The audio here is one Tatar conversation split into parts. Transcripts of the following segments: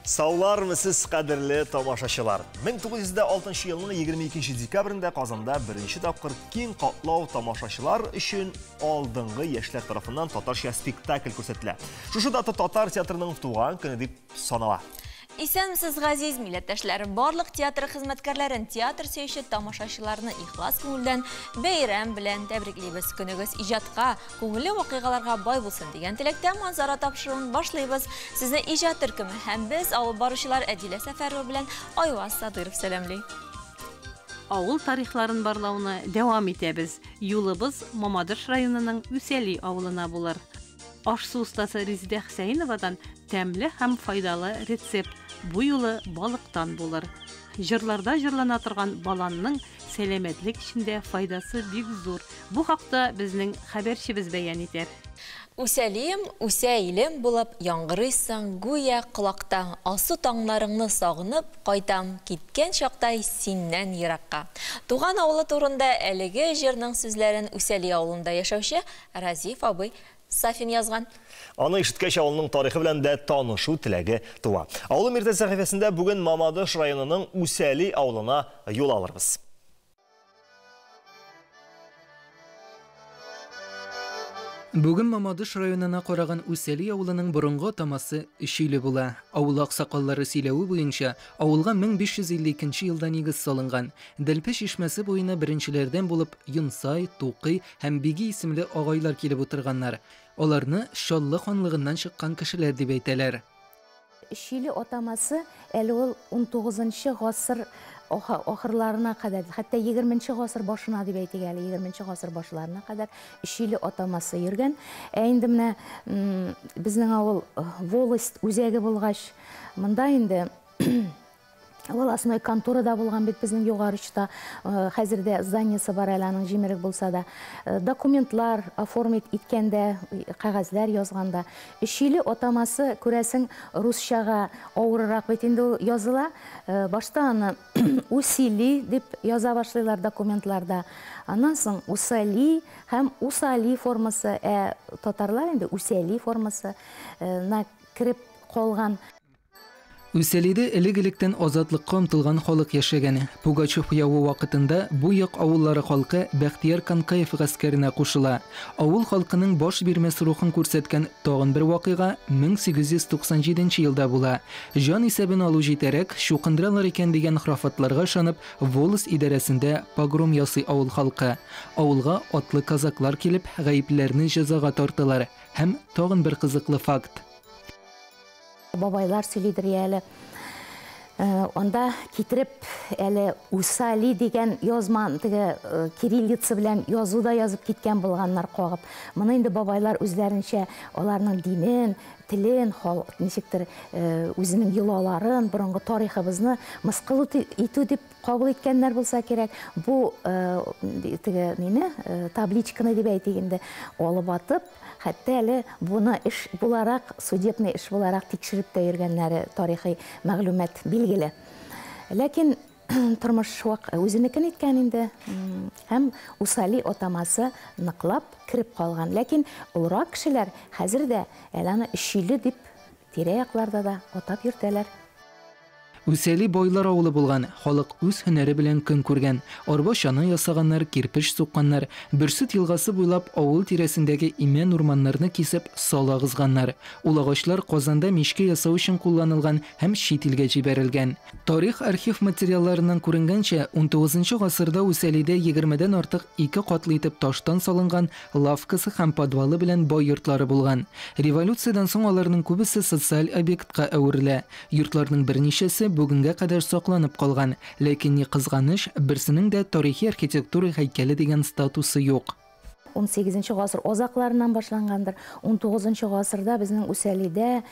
Саулармысыз, кадерле тамашачылар. 1906 елның 22 декабрендә Казанда беренче тапкыр киң катлау тамашачылар өчен алдынгы яшьләр тарафыннан татарча спектакль күрсәтелә. Шушы дата татар театрының туган көне дип санала. Исәнмесез, газиз милләттәшләр! Барлык театр хезмәткәрләрен, театр сөюче тамашачыларны ихлас күңелдән бәйрәм белән тәбриклибез. Көнегез иҗатка, күңелле вакыйгаларга бай булсын дигән теләктә Манзара тапшыруын башлыйбыз. Сезне иҗат төркеме һәм без, алып баручылар Әдилә Сәфәрова белән Айваз Садыров сәламли. Авыл тарихларын барлауны дәвам итәбез. Юлыбыз Мамадыш районының Үсәли авылына булыр. Аш-су остасы Резидә Хөсәеновадан тәмле һәм файдалы рецепт бу юлы балыктан булыр. Җырларда җырлана торган баланның сәламәтлек өчен дә файдасы бик зур. Бу хакта безнең хәбәрчебез бәян итәр. Үсәлием, үсә илем булып яңгырыйсың гүя колакта. Алсу таңнарыңны сагынып кайтам, киткән чактай синнән еракка. Туган авылы турында әлеге җырның сүзләрен Үсәли авылында яшәүче Разиф абый Сафин язган. Аны ишеткәч, авылның тарихы белән дә танышу теләге туа. Авылым иртә сәхифәсендә бүген Мамадыш районының Үсәли авылына юл алырбыз. Бүген Мамадыш районына караган Үсәли авылының борынгы атамасы Өчиле була. Авыл аксакаллары сөйләве буенча, авылга 1552 елда нигез салынган. Дәлпе чишмәсе буена беренчеләрдән булып Йонсай, Тукый һәм Биги исемле агайлар килеп утырганнар. Аларны Чаллы ханлыгыннан чыккан кешеләр дип әйтәләр. Өчиле атамасы әле ул 19 гасыр ахырларына кадәр, хәтта 20 гасыр башына дип әйтик әле, 20 гасыр башларына кадәр Өчиле атамасы йөргән. Ә инде менә безнең авыл волость үзәге булгач, монда инде волостной контора да булган бит безнең югары очта. Хәзер дә зданиесе бар әле аның, җимерек булса да. Документлар оформить иткәндә, кәгазьләр язганда Өчиле атамасы, күрәсең, русчага авыррак бит инде ул языла. Башта аны Усили дип яза башлыйлар документларда. Аннан соң Усали һәм Усали формасы, ә татарлар инде Үсәли формасы на кереп калган. Үсәлиде элек-электән азатлыкка омтылган халык яшәгән. Пугачев явы вакытында бу як авыллары халкы Бәхтияр Канкаев гаскәренә кушыла. Авыл халкының баш бирмәс рухын күрсәткән тагын бер вакыйга 1897 елда була. Җан исәбен алу җитәрәк, чукындыралар икән дигән хорафатларга ышанып, волость идарәсендә погром ясый авыл халкы. Авылга атлы казаклар килеп, гаеплеләрне җәзага тарталар. Һәм тагын бер кызыклы факт. Бабайлар сөйлидер әле. Анда китереп әле Усали дигән язма, теге кириллица белән язу да язып киткән булганнар кагып. Моны инде бабайлар үзләренчә аларның динен, телен, ничектер үзенең йолаларын, борынгы тарихыбызны мыскыл итү дип кабул иткәннәр булса кирәк. Бу теге нине, табличканы дип әйтик инде, алып атып, хәтта әле буны эш буларак, судебный эш буларак тикшереп тә йөргәннәре тарихи мәгълүмат билгеле. Ләкин тормыш вак үзенекен иткән инде, һәм Усали атамасы ныклап кереп калган. Ләкин олырак кешеләр хәзер дә әле аны Өчиле дип тирә-якларда да атап йөртәләр. Үсәли байлар авылы булган, халык үз һөнәре белән көн күргән. Арба чана ясаганнар, кирпеч сукканнар, Бөрсет елгасы буйлап авыл тирәсендәге имән урманнарны кисеп сал агызганнар. Ул агачлар Казанда мичкә ясау өчен кулланылган һәм чит илгә җибәрелгән. Тарих архив материалларыннан күренгәнчә, 19 гасырда Үсәлидә 20дән артык ике катлы итеп таштан салынган лавкасы һәм подвалы белән бай йортлары булган. Революциядән соң аларның күбесе социаль объектка әверелә. Йортларның берничәсе бүгенгә кадәр сакланып калган, ләкин ни кызганыч, берсенең дә тарихи архитектура һәйкәле дигән статусы юк. 18 гасыр азакларыннан башлангандыр. 19 гасырда безнең Үсәлидә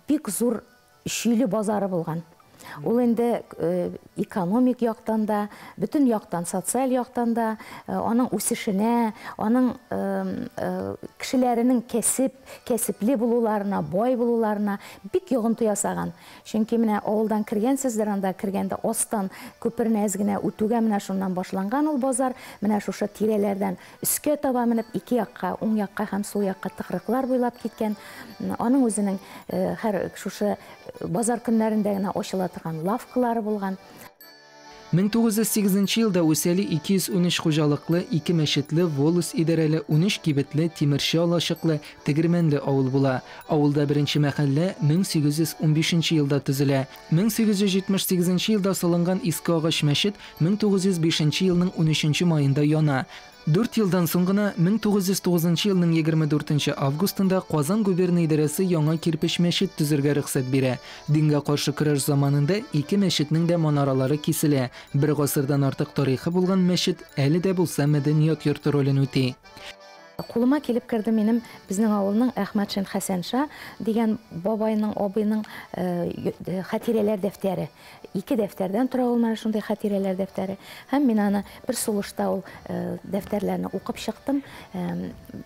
бик зур Өчиле базары булган. Ул инде экономик яктан да, бөтен яктан, социаль яктан да, аның үсешенә, аның кешеләренең кәсеп, кәсепле булуларына, бай булуларына бик йогынты ясаган. Чөнки менә авылдан кергәнсездер, анда кергәндә астан күперне әз генә үтүгә менә шуннан башланган ул базар, менә шушы тирәләрдән өскә таба менеп ике якка, уң якка һәм сул якка тыкрыклар буйлап киткән. Аның үзенең һәр шушы базар көннәрендә генә ачыла торган лавкалары булган. 1908 елда Үсәли 213 хуҗалыклы, 2 мәчетле, волость идарәле, 13 кибетле, тимерче алачыклы, тегермәнле авыл була. Авылда беренче мәхәллә 1815 елда төзелә. 1878 елда салынган иске агач мәчет 1905 елның 13 маенда яна. 4 елдан соң гына 1909 елның 24 августында Казан губерна идарәсе яңа кирпеч мәчет төзергә рөхсәт бирә. Дингә каршы көрәш заманында ике мәчетнең дә манаралары киселә. Бер гасырдан артык тарихы булган мәчет әле дә булса мәдәният йорты ролен үти. Кулыма килеп керде минем безнең авылның Әхмәтшин Хәсәнша дигән бабайның, абыйның хатирәләр дәфтәре. Ике дәфтәрдән тора ул менә шундый хатирәләр дәфтәре. Һәм мин аны бер сулышта ул дәфтәрләрне укып чыктым.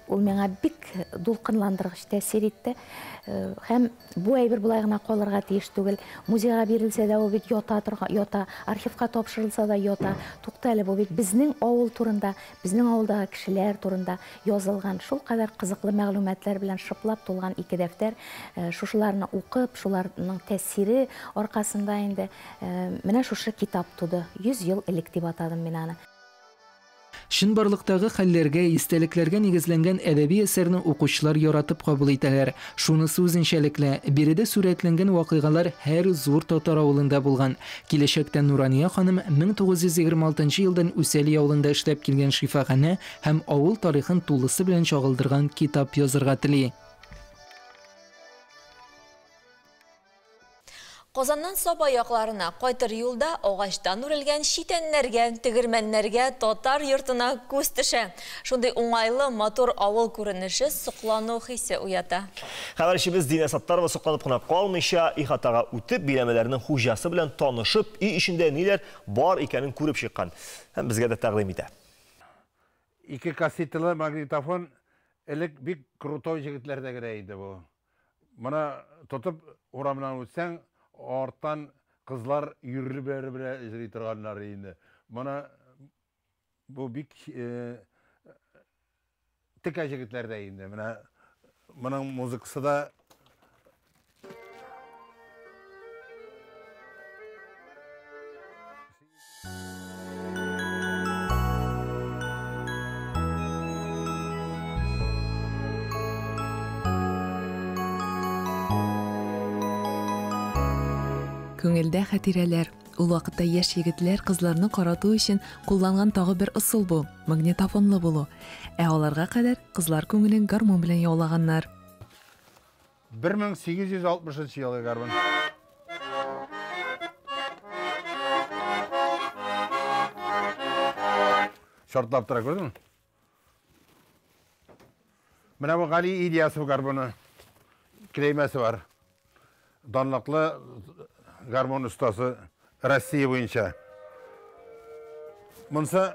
Ул миңа бик дулкынландыргыч тәэсир итте. Һәм бу әйбер болай гына калырга тиеш түгел. Музейга бирелсә дә ул бит ята торган, ята, архивка тапшырылса да ята. Тукта әле, бу бит безнең авыл турында, безнең авылдагы кешеләр турында язылган шул кадәр кызыклы мәгълүматлар белән шыплап тулган ике дәфтәр. Шушыларны укып, шуларның тәэсире аркасында инде менә шушы китап туды. 100 ел элек дип атадым мин аны. Чынбарлыктагы хәлләргә, истәлекләргә нигезләнгән әдәби әсәрне укучылар яратып кабул итәләр. Шунысы үзенчәлекле, биредә сурәтләнгән вакыйгалар һәр зур татар авылында булган. Киләчәктә Нурания ханым 1926 елдан Үсәли авылында эшләп килгән шифаханә һәм авыл тарихын тулысы белән чагылдырган китап язырга тели. Казаннан Саба якларына кайтыр юлда агачтан үрелгән читәннәргә, тегермәннәргә, татар йортына күз төшә. Шундый уңайлы, матур авыл күренеше соклану хисе уята. Хәбәрчебез Динә Саттарова сокланып кына калмыйча, ихатага үтеп, биләмәләрнең хуҗасы белән танышып, өй эчендә ниләр бар икәнен күреп чыккан һәм безгә дә тәкъдим итә. Ике кассеталы магнитофон элек бик крутой җегетләрдә генә иде бу. Моны тотып урамнан үтсәң, арттан кызлар йөреп белә йөри торганнар инде. Моны бу бик текә җегетләрдә инде. Менә моның музыкасы да. Күңелдә хатирәләр. Ул вакытта яшь егетләр кызларны карату өчен кулланган тагы бер ысул бу магнитофонлы булу. Ә аларга кадәр кызлар күңелен гармун белән яулаганнар. 1860 елгы гармун. Шартлап тора, күрдеңме? Менә бу Гали Ильясов гармуны. Клеймәсе бар. Данлыклы гармун остасы Россия буенча. Монсы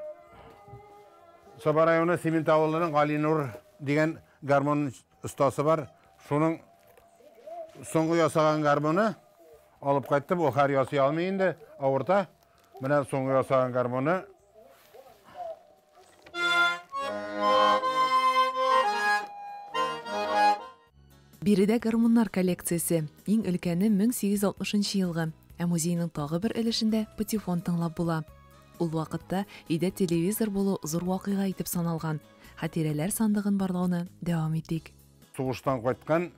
Саба районы Симент авылының Галинур дигән гармун остасы бар. Шуның соңгы ясаган гармуны алып кайттым. Ул хәр ясый алмый инде, авырта. Менә соңгы ясаган гармуны. Биредә гармуннар коллекциясе. Иң өлкәне 1860 елгы. Ә музейның тагы бер өлешендә патефон тыңлап була. Ул вакытта өйдә телевизор булу зур вакыйга итеп саналган. Хатирәләр сандыгын барлауны дәвам итик. Сугыштан кайткан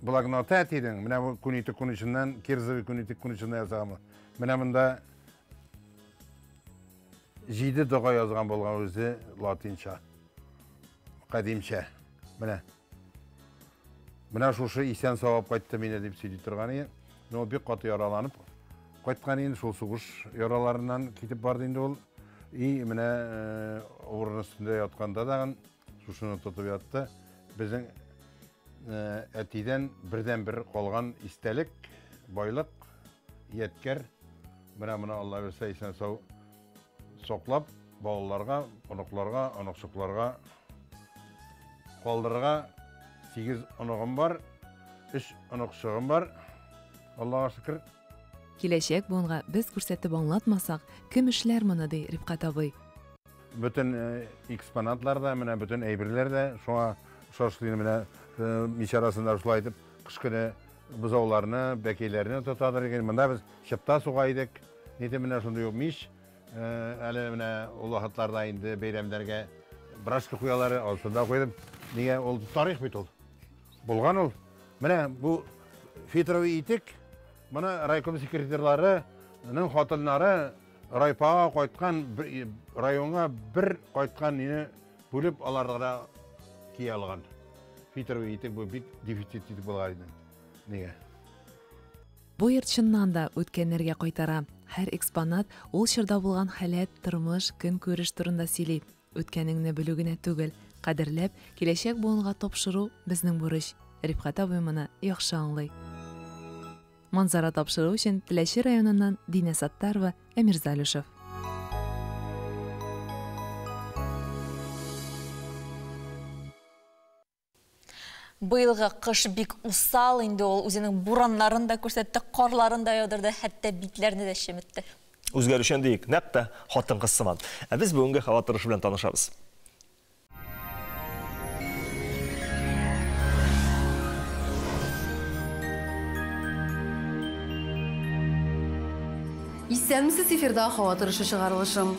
блокноты әтинең. Менә бу күнитек күнеченнән, кирзовый күнитек күнеченнән язган. Менә монда 7 дога язган булган үзе латинча. Кадимчә. Менә. Менә шушы исән савап кайтты мине дип сөйли торган иде. Но бик каты яраланып кайткан инде, шул сугыш яраларыннан китеп барды инде ул. И менә урын өстендә ятканда да шушыны тотып ятты. Безнең әтидән бердән-бер калган истәлек, байлык ядкәр. Менә моны Алла бирсә исән сау саклап, балаларга, оныкларга, оныкчыкларга калдырырга. 8 оныгым бар, 3 оныкчыгым бар. Аллага шөкер. Киләчәк буынга без күрсәтеп аңлатмасак, кем эшләр моны, ди Рифкать абый. Бөтен экспонатлар да, менә бөтен әйберләр дә шуңа шашлыйны менә мич арасында шулай итеп кыш көне бозауларны, бәкәйләрне тотадыр икән. Монда без чыпта суга идек. Нитеп менә шундый ук мич. Әле менә ул вакытларда инде бәйрәмнәргә брашка куялар, алсын да куйдым. Нигә ул тарих бит ул. Булган ул. Менә бу фетровый итек. Моны райком секретарьларының хатыннары райпага кайткан, районга бер кайткан мине бүлеп аларга кия алган. Фетровый итек бу бик дефицит итек булган иде. Нигә? Бу йорт чыннан да үткәннәргә кайтара. Һәр экспонат ул чорда булган халәт, тормыш, көнкүреш турында сөйли. Үткәнеңне белү генә түгел, кадерләп, киләчәк буынга тапшыру безнең бурыч. Рифкать абый моны яхшы аңлый. Манзара тапшыру өчен Теләче районыннан Динә Саттарова, Әмирза Алюшев. Быелгы кыш бик усал инде ул, үзенең бураннарын да күрсәтте, карларын да яудырды, хәтта битләрне дә чеметте. Үзгәрүчән диек, нәкъ тә хатын-кыз сыман. Ә без бүгенге һава торышы белән танышабыз. Исәнмесез, эфирда һава торышы чыгарылышым.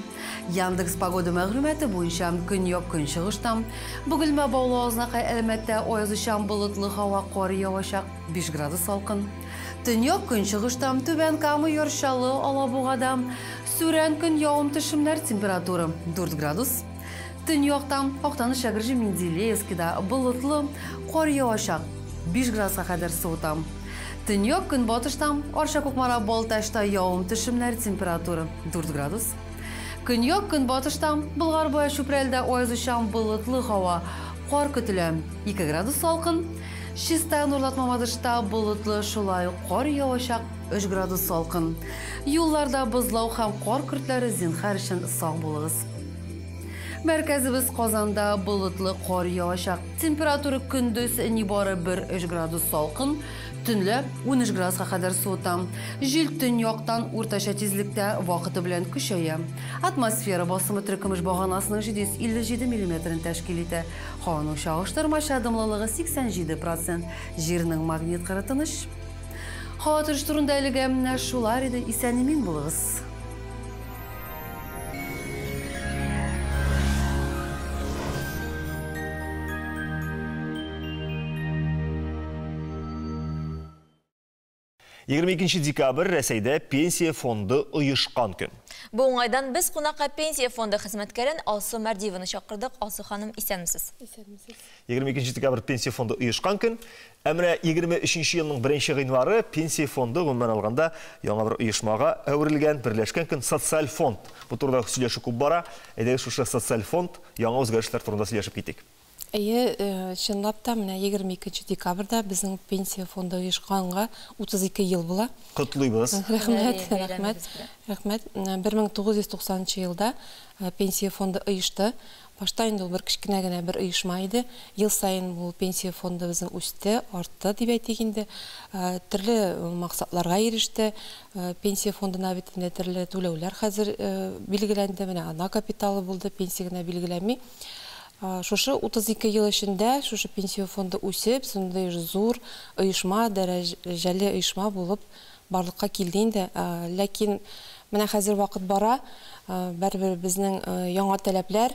Яндекс погода мәгълүматы буенча көньяк көнчыгышта Бөгелмә, Баулы, Азнакай, Әлмәттә аязучан болытлы һава, кар явачак, 5 градус салкын. Төньяк көнчыгышта Түбән Кама, Яр Чаллы, Алабугада сүрән көн, явым төшемнәр, температура 4 градус. Төньякта Актаныш, Әгерҗе, Менделеевскида болытлы, кар явачак, 5 градуска кадәр суыта. Төньяк көнбатышта Арча, Кукмара, Балтачта явым төшемнәр, температура 4 градус. Көньяк көнбатышта Болгар, Бая, Чүпрәлдә аязучан болытлы һава, кар көтелә, 2 градус салкын. Чистай, Нурлат, Мамадышта болытлы, шулай ук кар явачак, 3 градус салкын. Юлларда бозлау һәм кар көртләре, зинһар өчен сак булыгыз. Мәркәзебез Казанда болытлы, кар явачак. Температура көндез нибары 1-3 градус салкын, төнлә 13 градуска кадәр суыта. Җил төньяктан уртача тизлектә вакыты белән көчәя. Атмосфера басымы теркөмеш баганасының 757 миллиметрын тәшкил итә. Һаваның чагыштырмача дымлылыгы 87%. Җирнең магнит кыры тыныч. Һава торышы турында әлегә менә шулар иде. Исән-имин булыгыз. Егерме икенче декабрь Рәсәйдә пенсия фонды оешкан көн. Бу уңайдан без кунакка пенсия фонды хезмәткәрен Алсу Мәрдиеваны чакырдык. Алсу ханым, исәнмесез? Исәнмесез. Егерме икенче декабрь пенсия фонды оешкан көн. Ә менә егерме өченче елның беренче гыйнвары пенсия фонды гомумән алганда яңа бер оешмага әверелгән, берләшкән көн социаль фонд. Бу турыда сөйләшү күп бара. Әйдәгез шушы социаль фонд яңа үзгәрешләр турында сөйләшеп китик. Әйе, чынлап та менә егерме икенче декабрьдә безнең пенсия фонды оешканга 32 ел була. Котлыйбыз. Рәхмәт, рәхмәт, рәхмәт. Бер мең тугыз йөз туксанынчы елда пенсия фонды оешты. Башта инде ул бер кечкенә генә бер оешма иде. Ел саен ул пенсия фонды безнең үсте, артты дип әйтик инде. Төрле максатларга иреште. Пенсия фондына бит инде төрле түләүләр хәзер билгеләнде. Менә ана капиталы булды, пенсия генә билгеләнми. Шушы 32 ел эчендә шушы пенсия фонды үсеп, шундый зур оешма, дәрәҗәле оешма булып барлыкка килде инде. Ләкин менә хәзер вакыт бара, барыбер безнең яңа таләпләр,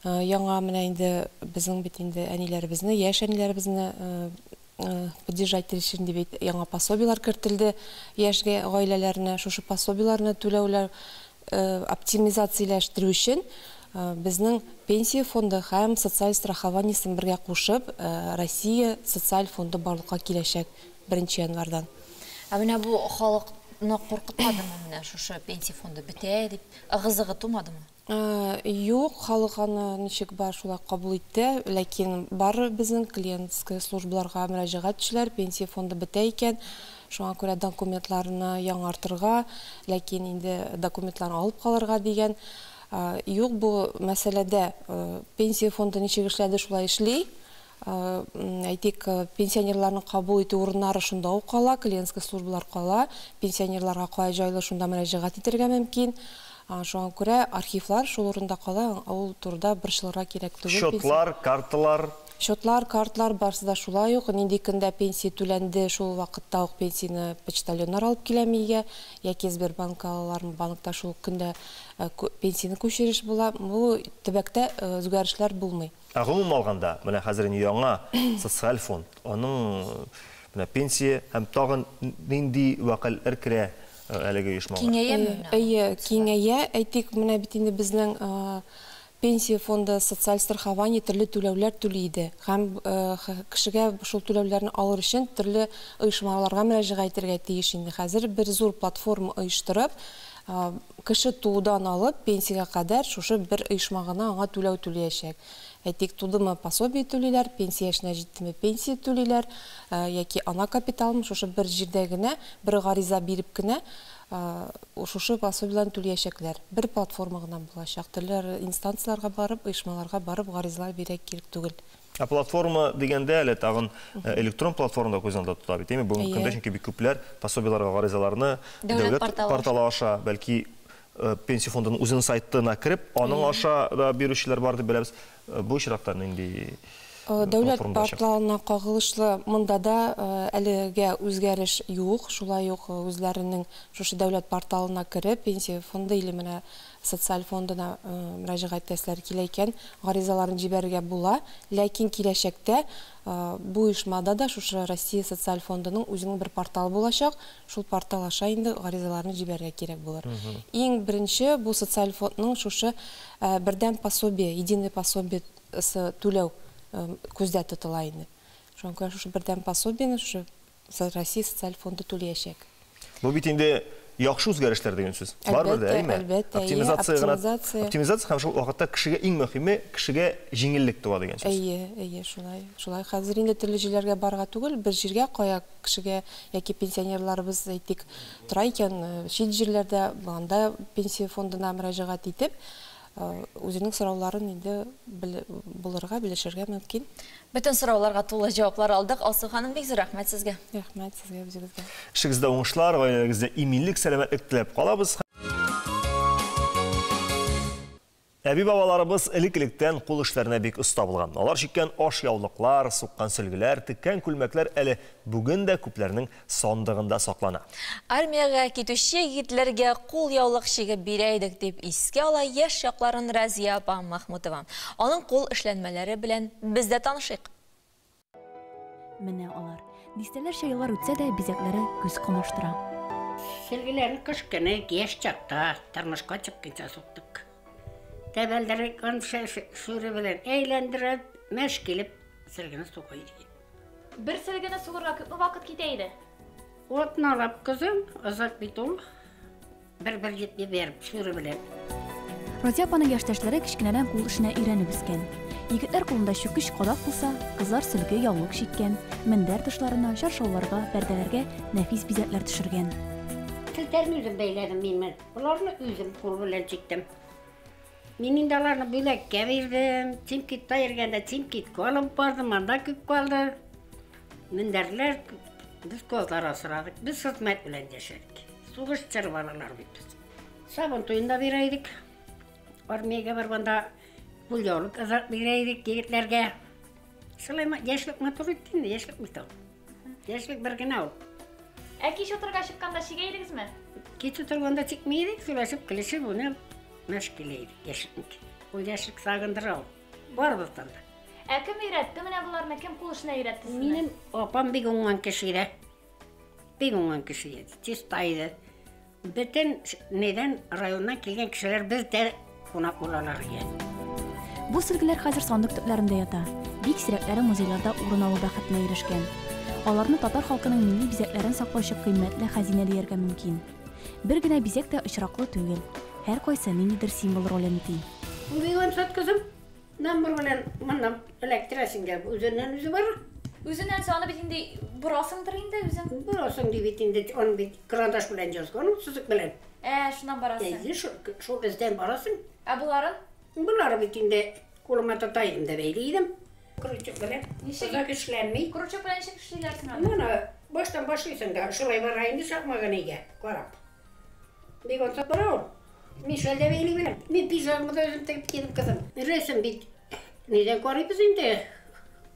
яңа менә инде безнең бит инде әниләребезне, яшь әниләребезне поддержать өчен дип әйт, яңа пособиелар кертелде яшь гаиләләренә. Шушы пособиеларны түләүләр оптимизацияләштерү өчен безнең пенсия фонды һәм социаль страхованиесын бергә кушып, Россия социаль фонды барлыкка киләчәк 1 январьдан. Ә менә бу халыкны куркытмадымы менә шушы пенсия фонды бетә дип, ыгы-зыгы тумадымы? Юк, халык аны ничек бар шулай кабул итте, ләкин бар безнең клиентская службаларга мөрәҗәгать итүчеләр, пенсия фонды бетә икән, Шуңа күрә документларны яңартырга, ләкин инде документларны алып калырга дигән. Юк, бу мәсьәләдә пенсия фонды ничек эшләде, шулай эшли. Әйтик, пенсионерларны кабул итү урыннары шунда ук кала, клиентский службалар кала, пенсионерларга кая җайлы шунда мөрәҗәгать итәргә мөмкин. Шуңа күрә архивлар шул урында кала, ул турыда борчылырга кирәк түгел. Счетлар, карталар. Счетлар, картлар барсы да шулай ук. Нинди көндә пенсия түләнде, шул вакытта ук пенсияне почтальоннар алып килә мигә, яки Сбербанк алалар, банкта шул көндә пенсияне күчереш була. Бу төбәктә үзгәрешләр булмый. Ә гомум алганда, менә хәзер инде яңа социаль фонд, аның менә пенсия һәм тагын нинди вәкаләтләр керә әлеге оешмага? Киңәяме менә? Әйе, киңәя. Әйтик, менә бит инде безнең пенсия фонды, социаль страхование төрле түләүләр түли иде. Һәм кешегә шул түләүләрне алыр өчен төрле оешмаларга мөрәҗәгать итәргә тиеш инде. Хәзер бер зур платформа оештырып, кеше туудан алып пенсиягә кадәр шушы бер оешма гына аңа түләү түләячәк. Әйтик, тудымы пособие түлиләр, пенсия яшенә җиттеме пенсия түлиләр, яки ана капиталын шушы бер җирдә генә, бер гариза биреп кенә шушы пособиеләрне түләячәкләр. Бер платформа гына булачак. Төрле инстанцияләргә барып, оешмаларга барып гаризалар бирә кирәк түгел. Ә платформа дигәндә әле тагын электрон платформа да күз алдында тота бит, әйме? Бүгенге көндә чөнки бик күпләр пособиеләргә гаризаларны дәүләт порталы аша, бәлки пенсия фондының үзенең сайтына кереп, аның аша да бирүчеләр бар дип беләбез. Бу очракта нинди Дәүләт порталына кагылышлы монда да әлегә үзгәреш юк. Шулай ук үзләренең шушы дәүләт порталына кереп, пенсия фонды или менә социаль фондына мөрәҗәгать итәселәр килә икән, гаризаларын җибәрергә була. Ләкин киләчәктә бу оешмада да шушы Россия социаль фондының үзенең бер порталы булачак. Шул портал аша инде гаризаларны җибәрергә кирәк булыр. Иң беренче бу социаль фондның шушы бердәм пособие, единый пособие түләү күздә тотыла инде. Шуңа күрә шушы бердәм пособиене шушы Россия социаль фонды түләячәк. Бу бит инде яхшы үзгәрешләр дигән сүз. Барбер дә, әйме? Әлбәттә, оптимизация. Оптимизация һәм шул вакытта кешегә иң мөһиме, кешегә җиңеллек туа дигән сүз. Әйе, әйе, шулай. Шулай хәзер инде төрле җирләргә барырга түгел, бер җиргә кая кешегә яки пенсионерларыбыз әйтик тора икән, чит җирләрдә анда пенсия фондына мөрәҗәгать итеп, үзенең сорауларын инде булырга, белешергә мөмкин. Бөтен сорауларга тулы җаваплар алдык. Алсу ханым, бик зур рәхмәт сезгә. Рәхмәт сезгә, үзегезгә. Эшегездә уңышлар, гаиләгездә иминлек, сәламәтлек теләп калабыз. Әби-бабаларыбыз элек-электән кул эшләренә бик оста булган. Алар чиккән ашъяулыклар, суккан сөлгеләр, теккән күлмәкләр әле бүген дә күпләрнең сандыгында саклана. Армиягә китүче егетләргә кул яулык чигеп бирә идек дип искә ала яшь чакларын Разия апа Махмутова. Аның кул эшләнмәләре белән без дә танышыйк. Менә алар. Дистәләрчә еллар үтсә дә бизәкләре күз камаштыра. Сөлгеләрне кыш көне яшь чакта тормышка чыкканча суктык. Тәбәлдерек шүре белән әйләндереп, мәш килеп сөлгене суга идек. Бер сөлгене сугырга күпме вакыт китә иде? Атналап, кызым, озак бит ул. Бер-бер җитми беріп шүре белән. Разия апаның яшьтәшләре кечкенәдән кул эшенә өйрәнеп үскән. Егетләр кулында чүкеч кадак булса, кызлар сөлге яулык чиккән, мендәр тышларына, чаршауларга, пәрдәләргә нәфис бизәкләр төшергән. Челтәрне үзем бәйләдем мин. Боларны үзем кул белән чиктем. Мин инде аларны бүләккә бирдем. Тимкитта йөргәндә Тимкитка алып бардым, анда күп калды. Мендәрләр без козлар асрадык, без хезмәт белән яшәдек. Сугыш чоры балалары бит без. Сабын туенда бирә идек. Армиягә барганда кулъяулык озак бирә идек егетләргә. Шулай яшьлек матур итте инде, яшьлек бит ул. Яшьлек бер генә ул. Ә кич утырга чыкканда чигә идегезме? Кич утырганда чикми идек, сөйләшеп, көлешеп, уйнап мәш килә идек яшьлек. Ул яшьлек сагындыра ул. Барыбыздан да. Ә кем өйрәтте менә боларны? Кем кул эшенә өйрәтте сезне? Минем апам бик уңган кеше иде. Бик уңган кеше иде. Чиста иде. Бөтен нидән районнан килгән кешеләр бездә кунак булалар иде. Бу сөлгеләр хәзер сандык төпләрендә ята. Бик сирәкләре музейларда урын алу бәхетенә ирешкән. Аларны татар халкының милли бизәкләрен саклаучы кыйммәтле хәзинә дияргә мөмкин. Бер генә бизәк тә очраклы түгел. Һәр кайсы ниндидер символ ролен үти. Бу бик ансат, кызым. Номер белән моннан эләктерәсең дә, үзеннән үзе бар. Үзеннән соң аны бит инде борасыңдыр инде үзең. Борасың ди бит инде, аны бит карандаш белән язган ул, сызык белән. Ә, шуннан барасың. Әйе, шул эздән барасың. Ә боларын? Болары бит инде кулыма тота идем дә бәйли идем. Крючок белән. Ничек? Озак эшләнми. Крючок белән ничек эшлиләр соң аны? Моны баштан башлыйсың да, шулай бара инде шакмагын өйгә карап. Бик ансат бара ул. Мин шәл дә бәйли беләм. Мин пижамны да үзем тегеп кидем, кызым. Рәсем бит нидән карыйбыз инде?